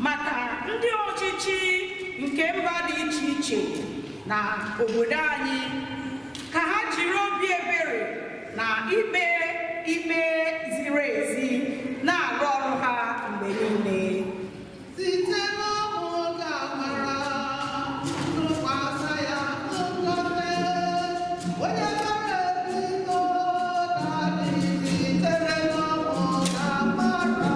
Maka ndị ọchịchị nke mba dị iche iche na obodo anyị, ka ha jiri obi ebere na ikpe ikpe ziri ezi na-arụ ọrụ ha mgbe niile. Site n'ụmụ gị amara, tụkwasị ya ngọzi. Onye ebere, biko na gị zitere n'ụmụ gị amara.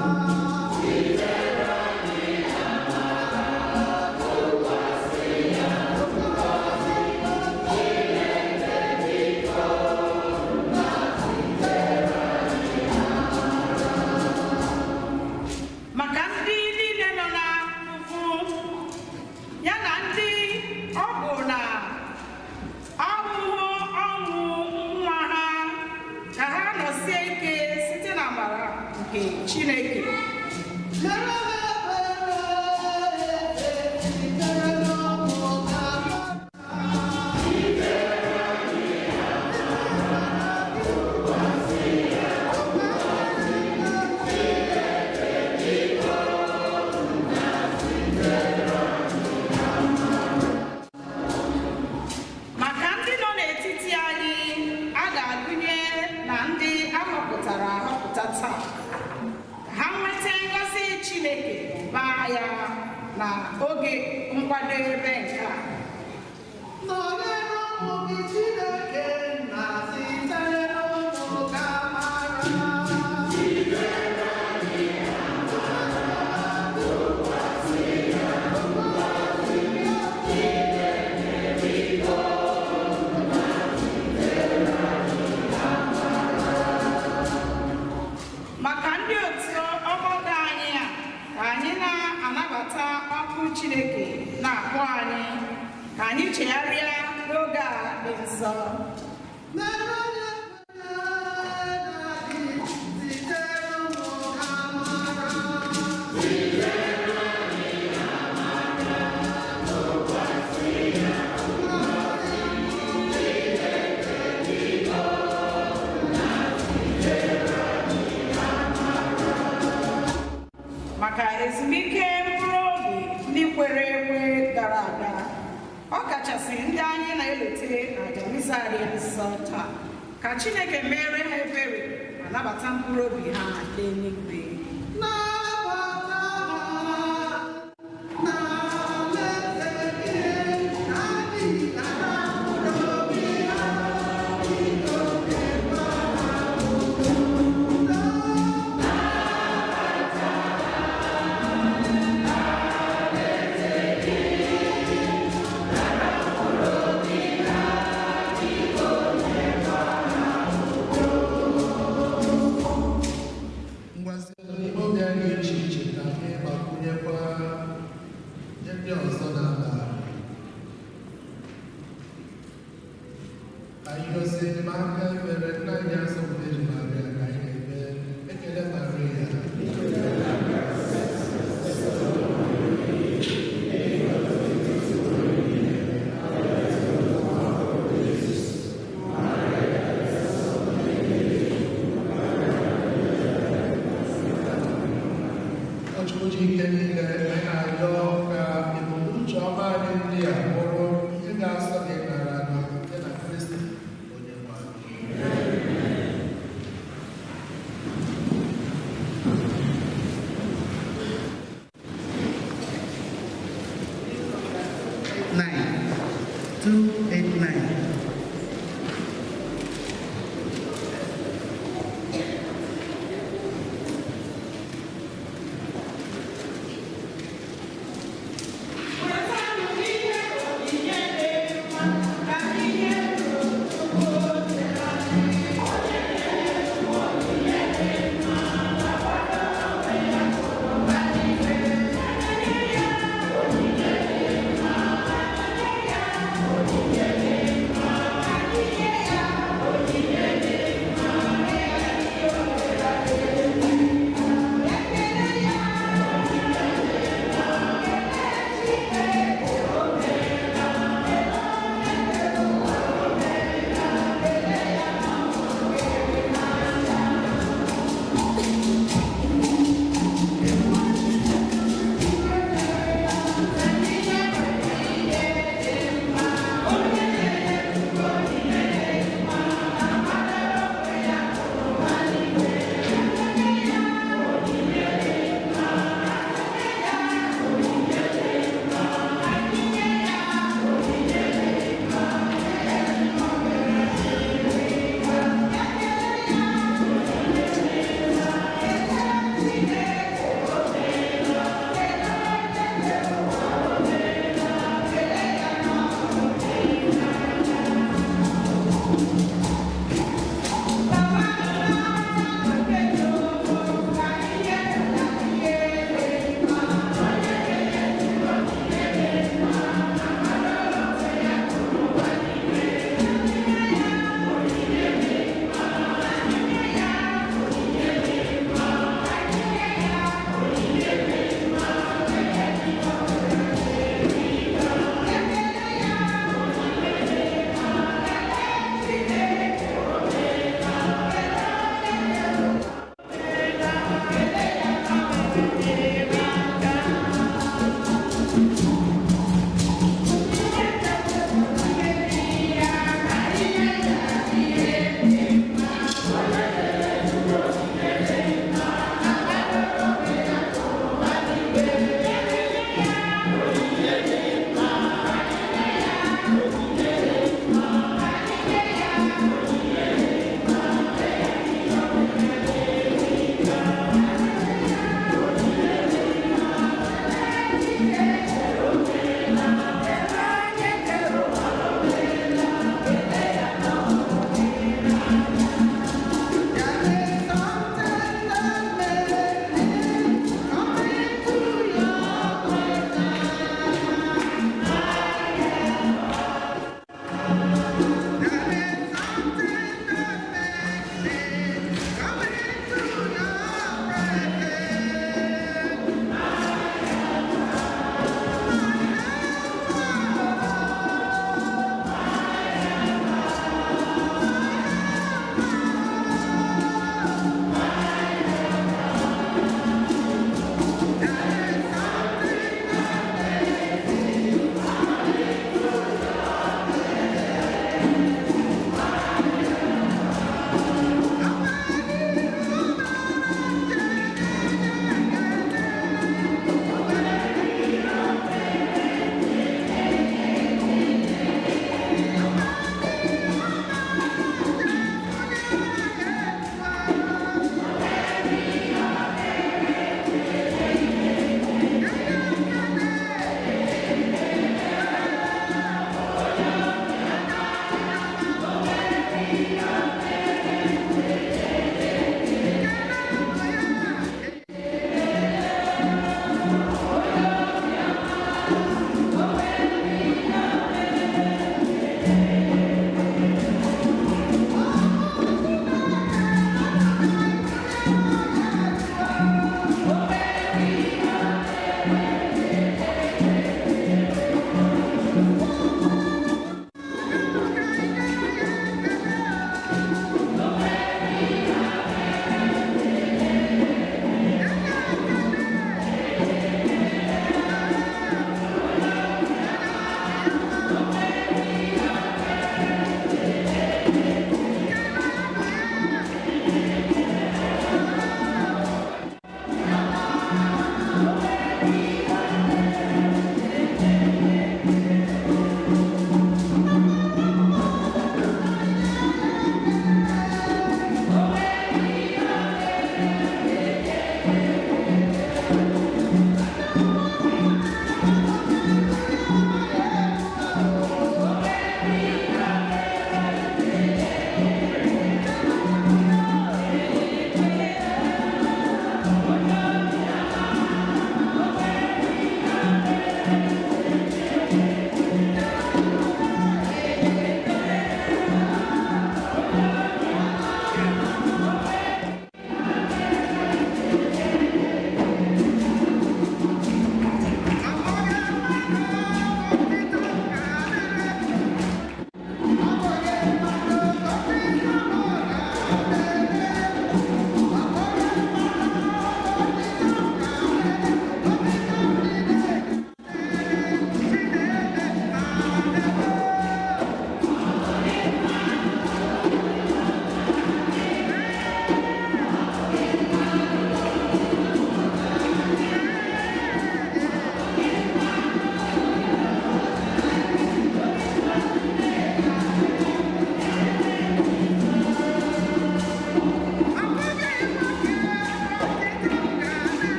Maka ndị niile nọ n'afụfụ, ya na ndị ọ bụ na ọhụhụ ọnwụ nwa ha, ka ha nọsie ike site na amara nke Chineke. Mere ha ebere, zitere n'ụmụ gị amara. Maka ndị nọ n'etiti anyị a ga-agụnye na ndị ahọpụtara ahọpụta taa, ka ha nweta ngọzi Chineke baa ya na oge nkwadebe nke a. Nọnyere ụmụ gị Chineke na zitere n'ụmụ gị amara. Maka ndị otu ọgbakọ anyị a, ka anyị na-anabata ọkụ Chineke na-akpọ anyị ka anyị chegharịa n'oge a dị nsọ. Mere onye ebere na gị zitere ụmụ gị amara. Maka ezumike mkpụrụ obi ndị kwere ekwe gara aga, ọ kachasị ndị anyị na-elote aja misa dị nsọ taa, ka Chineke mere ha ebere ma nabata mkpụrụ obi ha n'eluigwe. Nabata ha n'alaeze gị, adịghị na mkpụrụ obi ha, biko kekwa ha udo. Ngwazi n'ime obi anyị dị iche iche, ka anyị gbakwunyekwa nye ndị ọzọ na-aba, ka anyị gosi enyemaka mere nna anyị asọmpi Virgin Maria. Ka anyị na-eme ekele Maria. Chukwu ji ike niile, anyị na-arịọ ka ebumnuche ọma anyị ndị a bụrụ ihe ga-asọ gị nara na site na Kristi onye nwe anyị. Nine, 289. Thank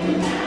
Thank you.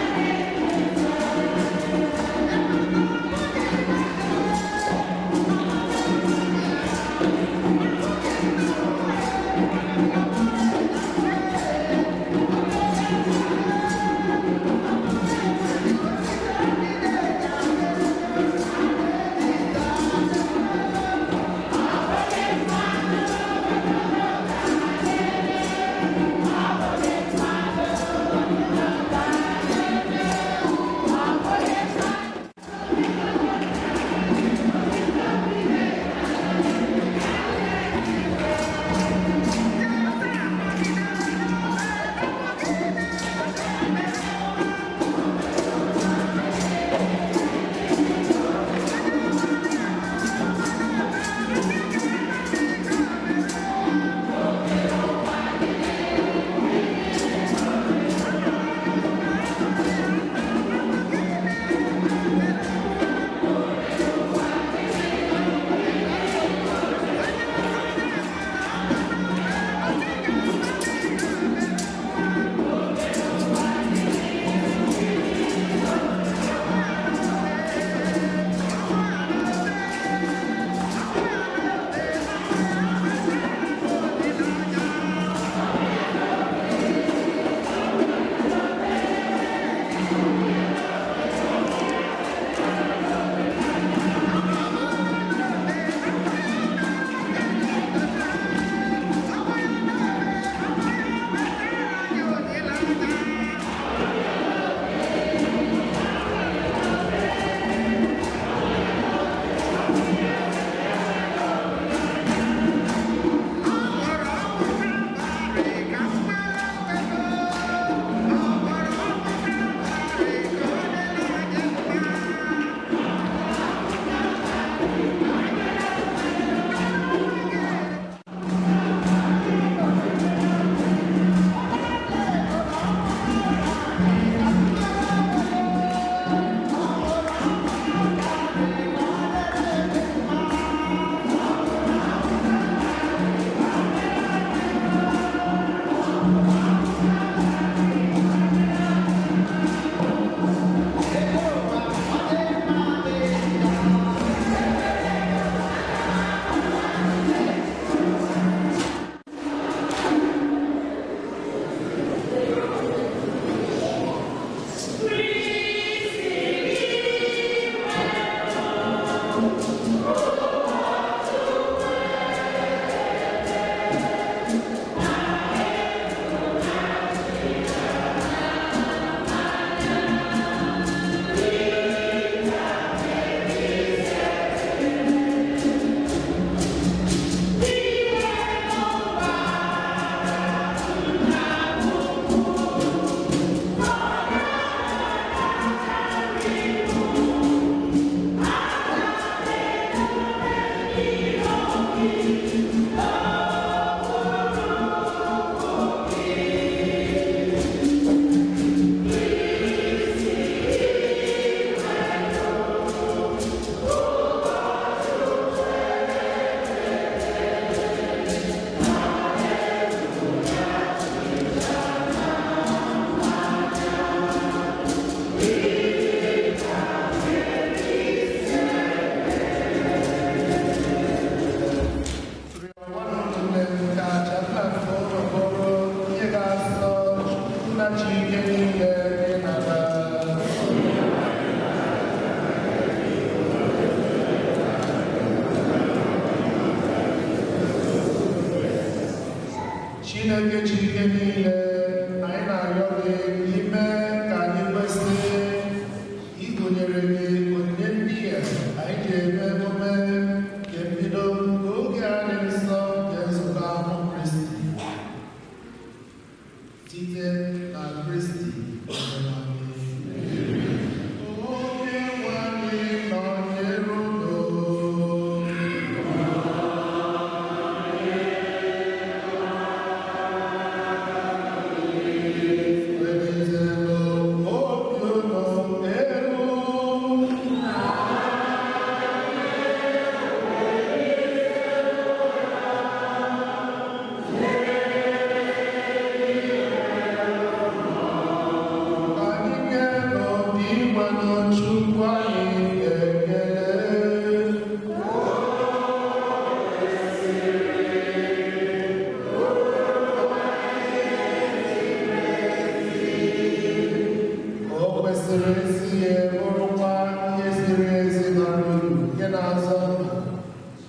Kwesịrị ezi ihe, bụrụkwa ihe ziri ezi bara uru nke na-azọ ndụ.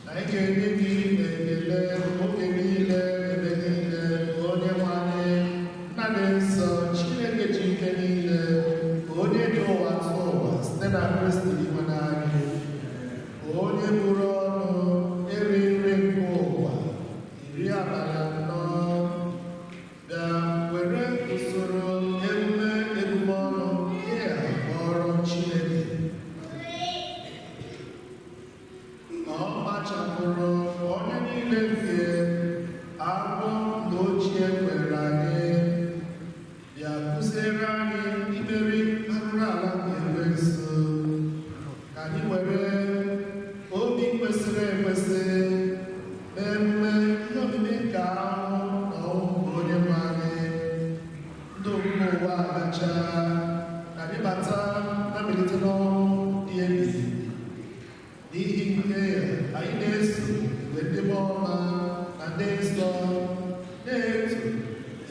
Anyị ga-enye gị ekele oge niile, ebe niile, onye nwe anyị, Nna dị nsọ, Chineke ji ike niile, onye dị ụwa tụ ụwa site na Kristi Dinwenụ anyị, onye buru ọnụ eri nri nke ụwa 40 bịa were usoro emume ebume ọnụ ihe a kpọrọ Chineke. Ọ kpachapụrụ onye niile nke agwọ mgbe ochie kwere anyị, bịa kụziere anyị imeri arụrụ ala nke ekwensu, ka anyị were obi kwesịrị ekwesị mee emume ihe omimi nke ahụ na ọnwụ nke onye nwe anyị. Ndụ nke ụwa agacha, ka anyị bata na mbilite n'ọnwụ dị ebighị ebi. N'ihi nke ya, anyị na-eso mgbe ndị mmụọ ọma na ndị nsọ na-eto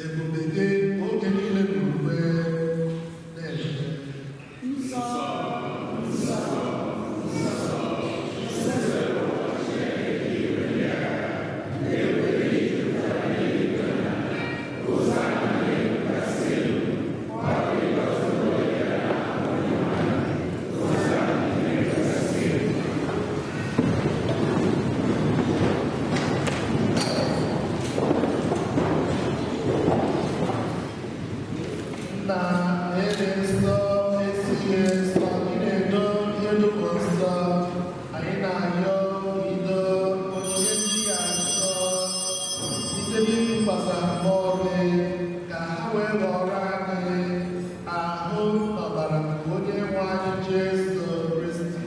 ebube gị oge niile n'ukwe na-eme. Nsọ, nsọ, nsọ, nsọ. Nna ede nsọ, esighị nsọ, ị na-edo ihe dum nsọ, anyị na-arịọ ido onyinye ndị a nsọ site n'ikwasa mmụọ gị, ka ha wee ghọrọ anyị ahụ na ọbara nke onye nwe anyị Jesu Kristi.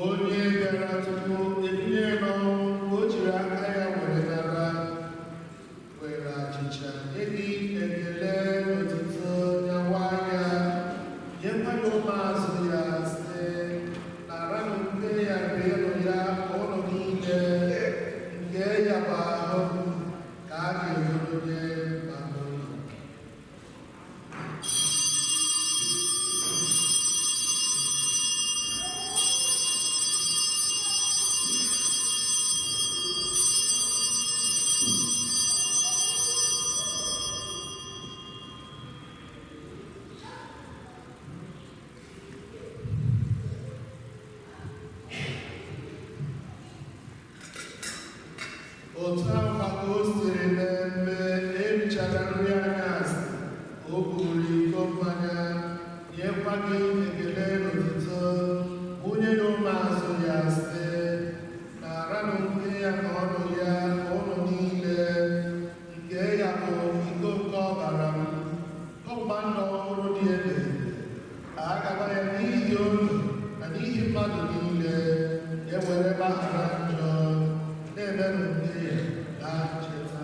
Onye bịara tupu ebinye n'ọnwụ, o jiri aka ya were nara, were achịcha nye gị ekele n'otuto, nyawa ya, nyekwa ya ụmụazụ ya, sị: naranụ nke ya, rienụ ya ụnụ niile, nke ya bụ ahụ m, ka a ga-ewere nye maka unu. Otu ahụ ka o siri mee mgbe erichara nri anyasị, o buru iko mmanya, nyekwa gị ekele n'otuto, wụnye ya ụmụazụ ya, sị: naranụ nke ya na ọnụ ya ụnụ niile, nke ya bụ iko nke ọbara m, ọgbụgba ndụ ọhụrụ dị ebebe, ka a gaba ya n'ihi unu na n'ihi mmadụ niile, e were gbaghara njọ. Na-emenụ nke ya na ncheta.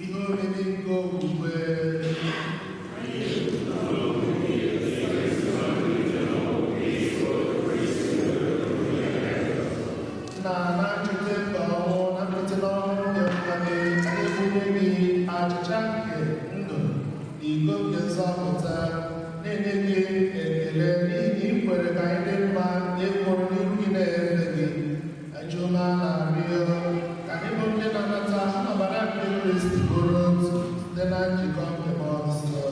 Ihe omimi nke okwukwe. Na na ncheta nke ọnwụ na mbilite n'ọnwụ nke nwa gị, anyị ebunye gị achịcha nke ndụ na iko nke nzọpụta, na-enye gị ekele n'ihi na ị kwere ka anyị dị mma ịkwụrụ n'ihu gị na-efe gị. Anyị na-arịọ ka anyị bụ ndị na-anata ọbara nke Kristi bụrụ otu site na njikọ nke Mmụọ Nsọ.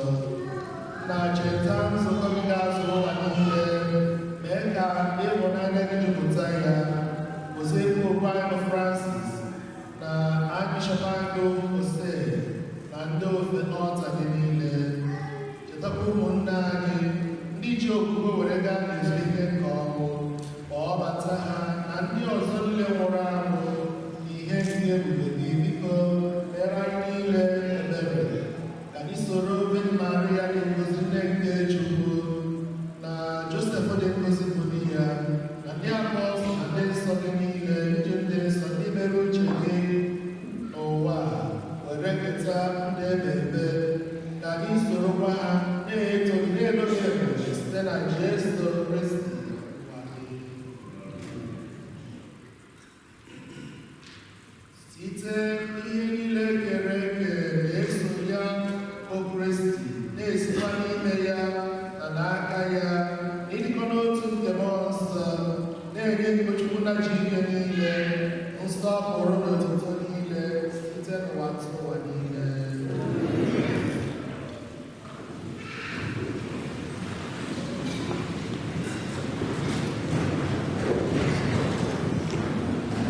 Na cheta nzukọ gị ga-azụ ụwa niile, mee ka ịhụnanya gị jupụta ya. Goziekwa Site ihe niile kere eke na-eso ya bụ Kristi, na-esikwa n'ime ya na n'aka ya, n'ịdịkọ n'otu nke Mmụọ Nsọ, na-enye gị Chukwu na ji ike niile, nsọpụrụ na otuto niile site n'ụwa tụ ụwa niile.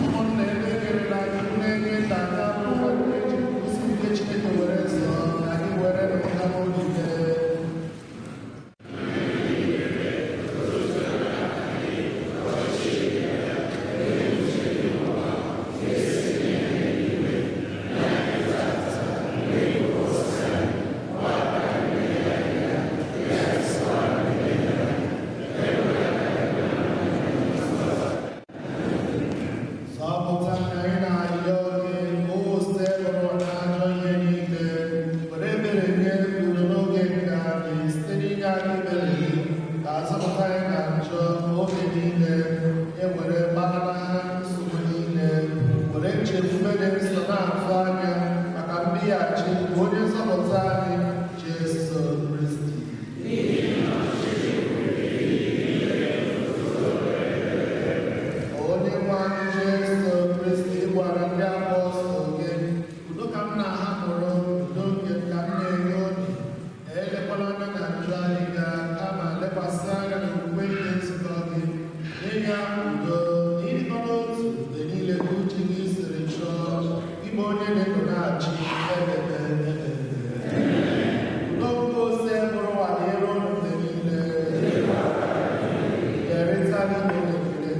Ụmụnna ebe ekerela anyị na-enye nna na ụwa eji nkwụsị nke Chineke were zọọ ka anyị were nụta n'oge. Zọpụta anyị na-arịọ gị ose rụrụ n'ajọ ihe niile, were ebere nye udo n'oge nke anyị site n'inye anyị ebere gị, ka azọpụta anyị na njọ oge niile, e were gbanahụ nsogbu niile, were nchekwube dị nsọ na-atụ anya maka mbịaghachi nke onye nzọpụta anyị Jesu Kristi. Onye nwe anyị Jesu Kristi gwara ndị apọstụl gị, udo ka m na-ahapụrụ, udo nke ka m na-enye unu. Elekwala anya na njọ anyị ga, kama lekwasị anya n'okwukwe nke nzukọ gị. Nye ya udo na ịdịkọ n'otu mgbe niile ka uche gị siri chọọ, ịbụ onye na-eto na-achị ebebe ebebe. Udo nke ose bụrụ ụwa dịrị unu mgbe niile. Kerịta n'ime ekele.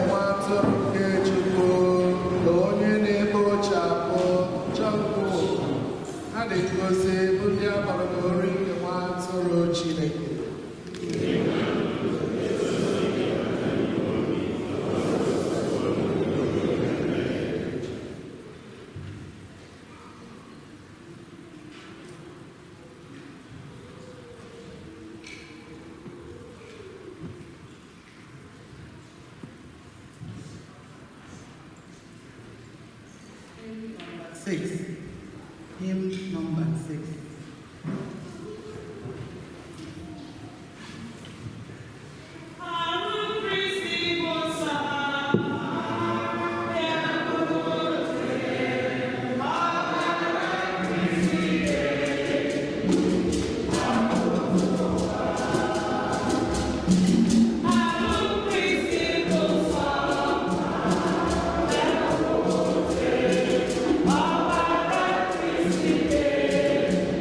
Nwa atụrụ nke Chukwu na onye na-ekpochapụ njọ nke ụwa, ha na-egosi bụ ndị a kpọrọ n'ori nke nwa atụrụ Chineke. 6. Hymn number 6. Thank you.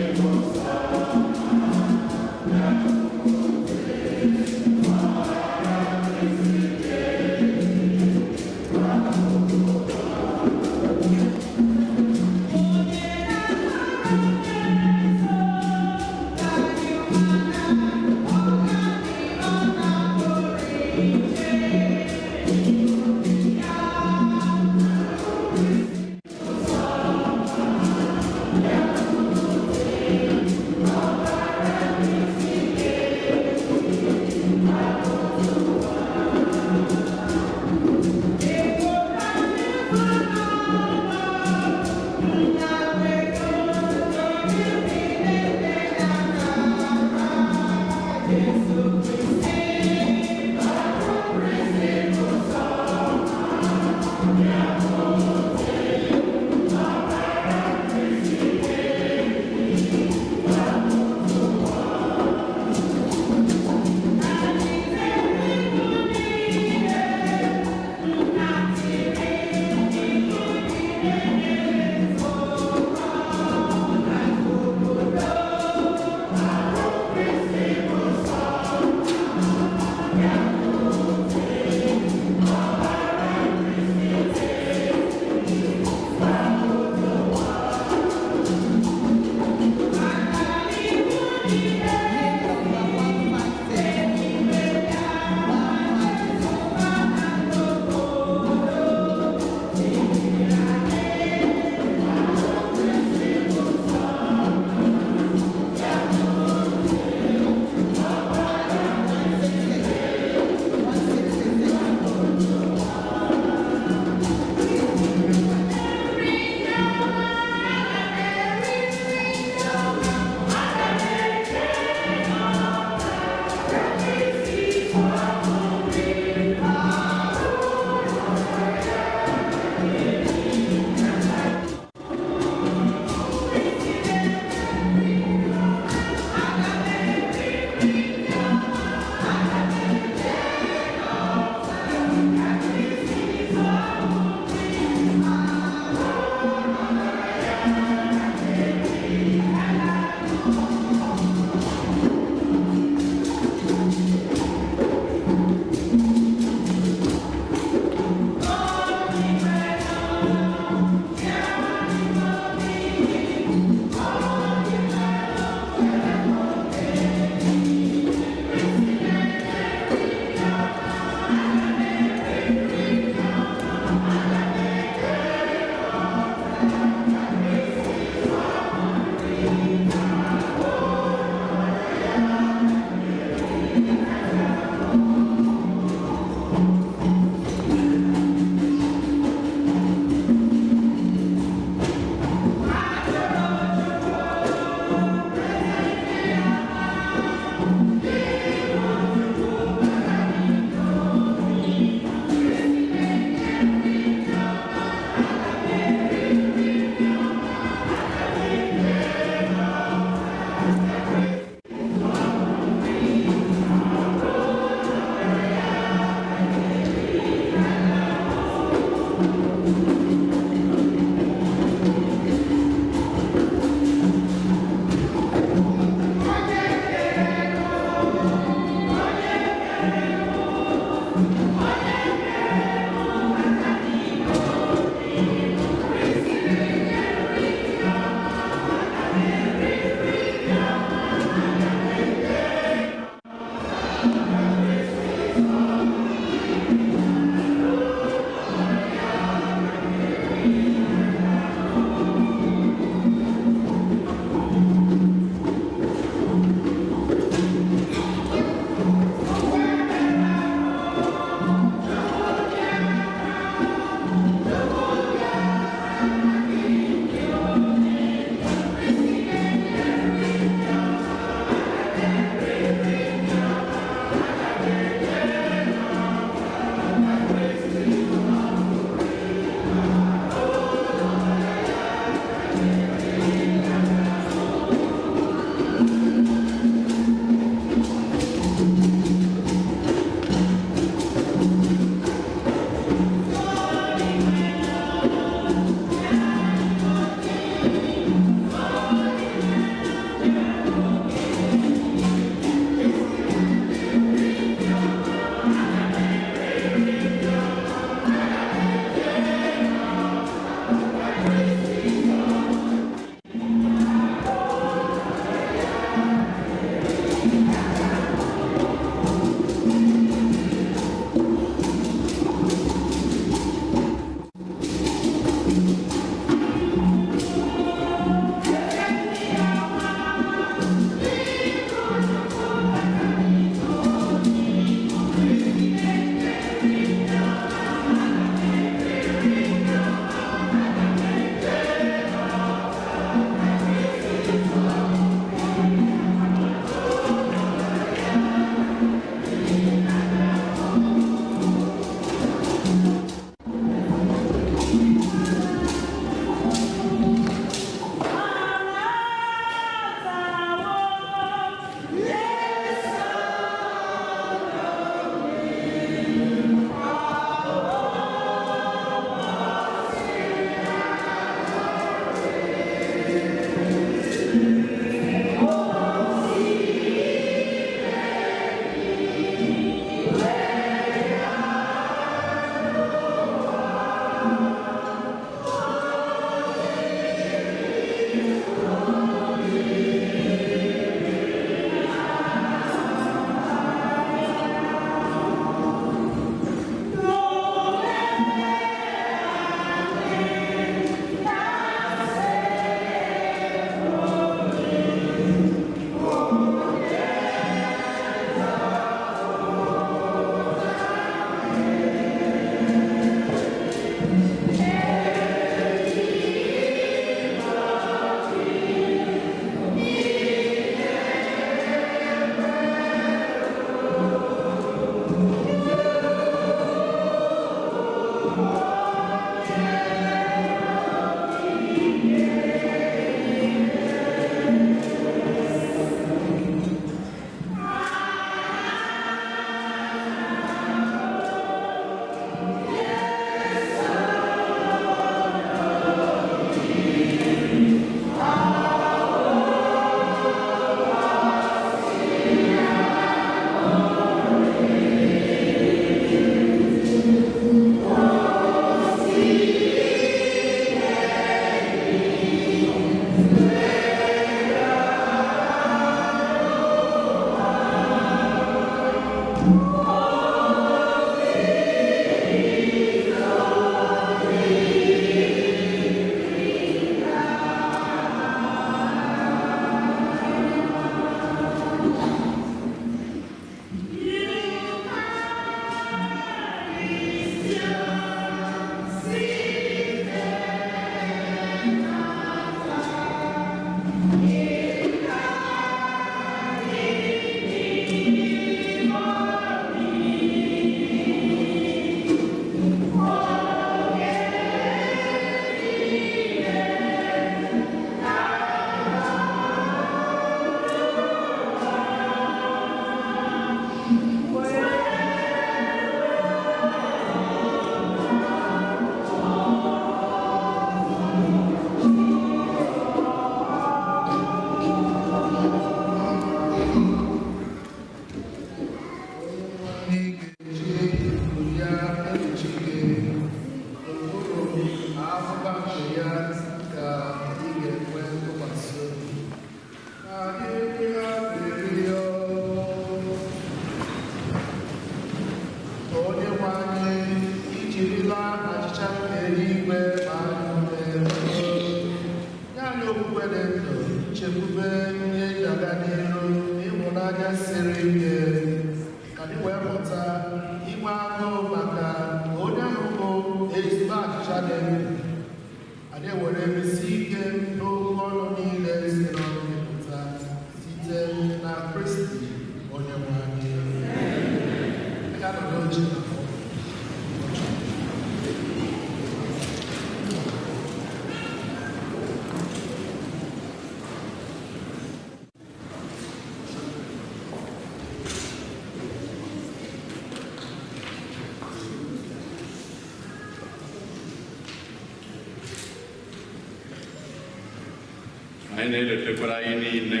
Anyị na-elotekwara anyị niile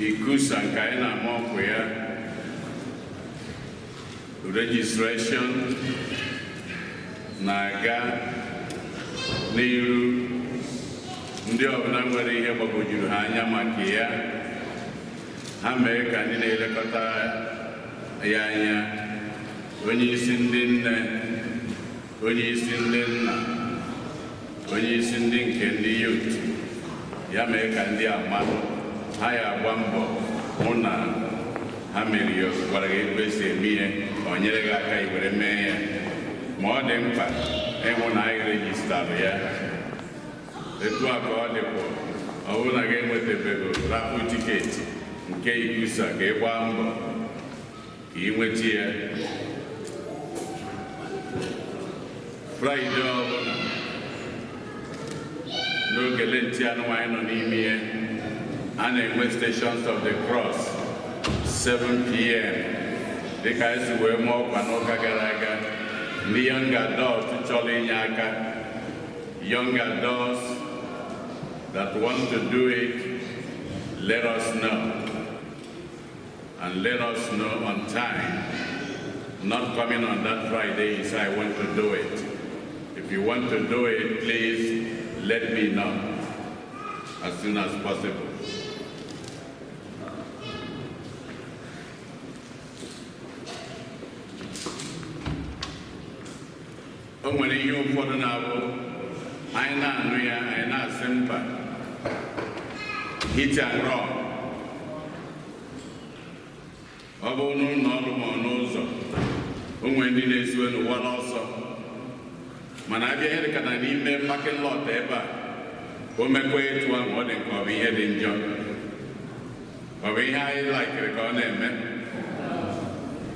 ikusa nke anyị na-ama ọkụ ya registration na-aga n'iru. Ndị ọbụla nwere ihe gbagwojuru ha anya maka ya, ha mee ka ndị na-elekọta ya anya Onye isi ndị nne, onye isi ndị nna, onye isi ndị nke ndị youth, ya mee ka ndị a mmadụ ha ya agba mbọ hụ na ha mere ya, gwara gị etu esi eme ihe, ọ nyere gị aka i were mee ya. Ma ọ dị mkpa ịhụ na anyị registerrụ ya. Etu a ka ọ dịkwa, ọ bụrụ na gị enwetabeghị raffle ticket nke ICCUSA, ka ị gbaa mbọ ka ị nweta ya. Friday ọbụla n'oge Lent anụ anyị nọ n'ime ya, a na-enwe Stations of the Cross 7 p.m. Dịka anyị si wee mụọ ọkwa n'ụka gara aga, ndị young adult chọrọ inye aka, young adults that want to do it, let us know, and let us know on time, not coming on that Friday you say, "I want to do it." If you want to do it, please let me know as soon as possible. O nwere ihe ụfọdụ na-abụ anyị na-anụ ya, anyị na-asị mba, hit and run. Ọ bụrụ n'ụlọ ọrụ ma ọ n'ụzọ, o nwere ndị na-esiwe n'ụwa n'ọsọ, mana abịa ihe dịka na n'ime parking lot ebe a, o mekwa etu ahụ, ọ dị nke ọ bụ ihe dị njọ, ọ bụ ihe anyị laikiri ka ọ na-eme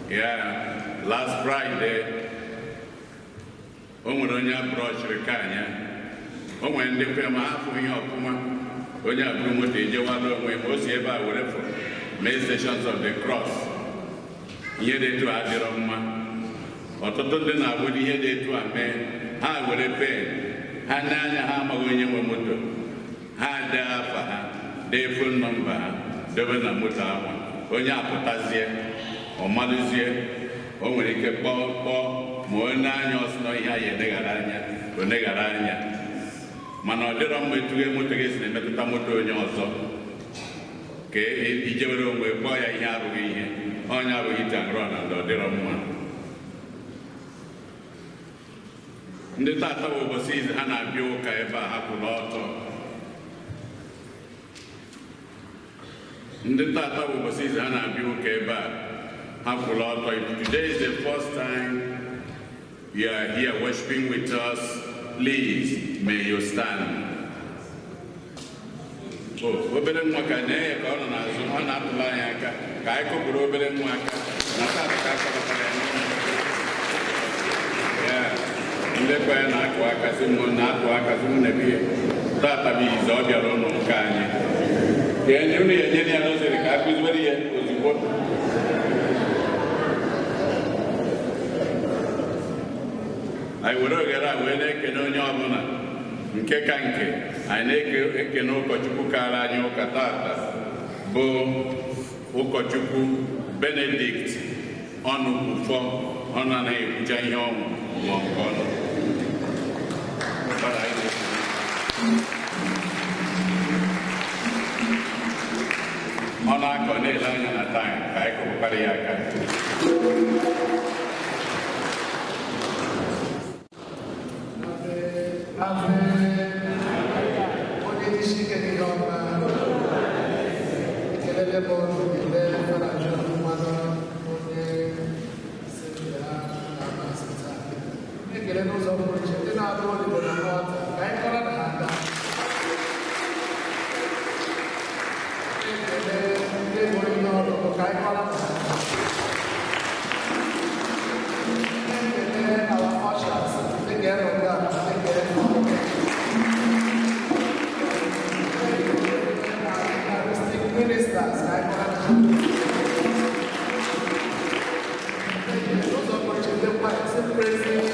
ya. Last Friday, o nwere onye abụrọchiri ka anya, o nwere ndị kwe ma hapụ ihe ọfụma, onye abụrụ moto ejewala onwe ma o si ebe a were fụ mee Stations of the Cross. Ihe dị etu a adịrọ mma. Ọtụtụ ndị na-abụdo ihe dị etu a mee, ha were pen ha n'anya, ha amaghị onye nwe moto, ha dee afa ha, dee phone number ha, dobe na moto ahụ. Onye apụtazie, ọ malụzie, o nwere ike kpọọ kpọọ ma onye anya ọsị na ihe anyị eneghara anya, o neghara anya. Mana ọ dịrọ mma etughe moto gị si na-emetụta moto onye ọzọ, ka ijewere onwe kpọọ ya ihe abụghị ihe onye abụghị hit and run, and ọ dịrọ mma. Ndị tata bụ ụbọchị izu ha na-abịa ụka ebe a, hapụrụ ọtọ. Ndị tata bụ ụbọchị izu ha na-abịa ụka ebe a, hapụrụ ọtọ. If today is the first time you are here worshiping with us, please may you stand. O obere nwa ka na-enye ka ọ nọ n'azụ, ọ na-atụrụ anyị aka, ka anyị kụpụrụ obere nwa aka na tata ka akpọbatara ya n'ụlọ ya. Ndekwa ya na-akụ aka sị m na-akụ aka sị m na ebe tata bụ izu ọ bịara ụlọ ụka anyị, ka enye unu ya, enyere ya n'ozere ka a kụziwere ya ozugbo. Anyị were oghere a wee na-ekene onye ọbụla, nke ka nke anyị na-ekene ụkọchukwu kara anyị ụka tata, bụ ụkọchukwu Benedict Ọnụkwufọ. Ọ na-anaghị ekwucha ihe ọnwụ ma nke ọnụ. Father, anyị na-ekene. Ọ na-akọ na-ele anya na time, ka anyị kụpụkwara ya aka. Ave. Onye isi ike n'ihe ọma, ekelele m ọnụ, kelee Fada John Mmanụ, onye si ya na amasị taa. Ekele n'ụzọ pụrụ iche ndị na-abụ odibo na altar, ka anyị kọrọ na ha aka. Ekele ndị gụrụ ihe ọgụgụ, ka anyị kọrọ na ha aka. Ekele our ushers, ndị ga-ero nga, ndị ga-ero Eucharistic ministers, ka anyị kọrọ na ha. N'ụzọ pụrụ iche ndị choir, sị praising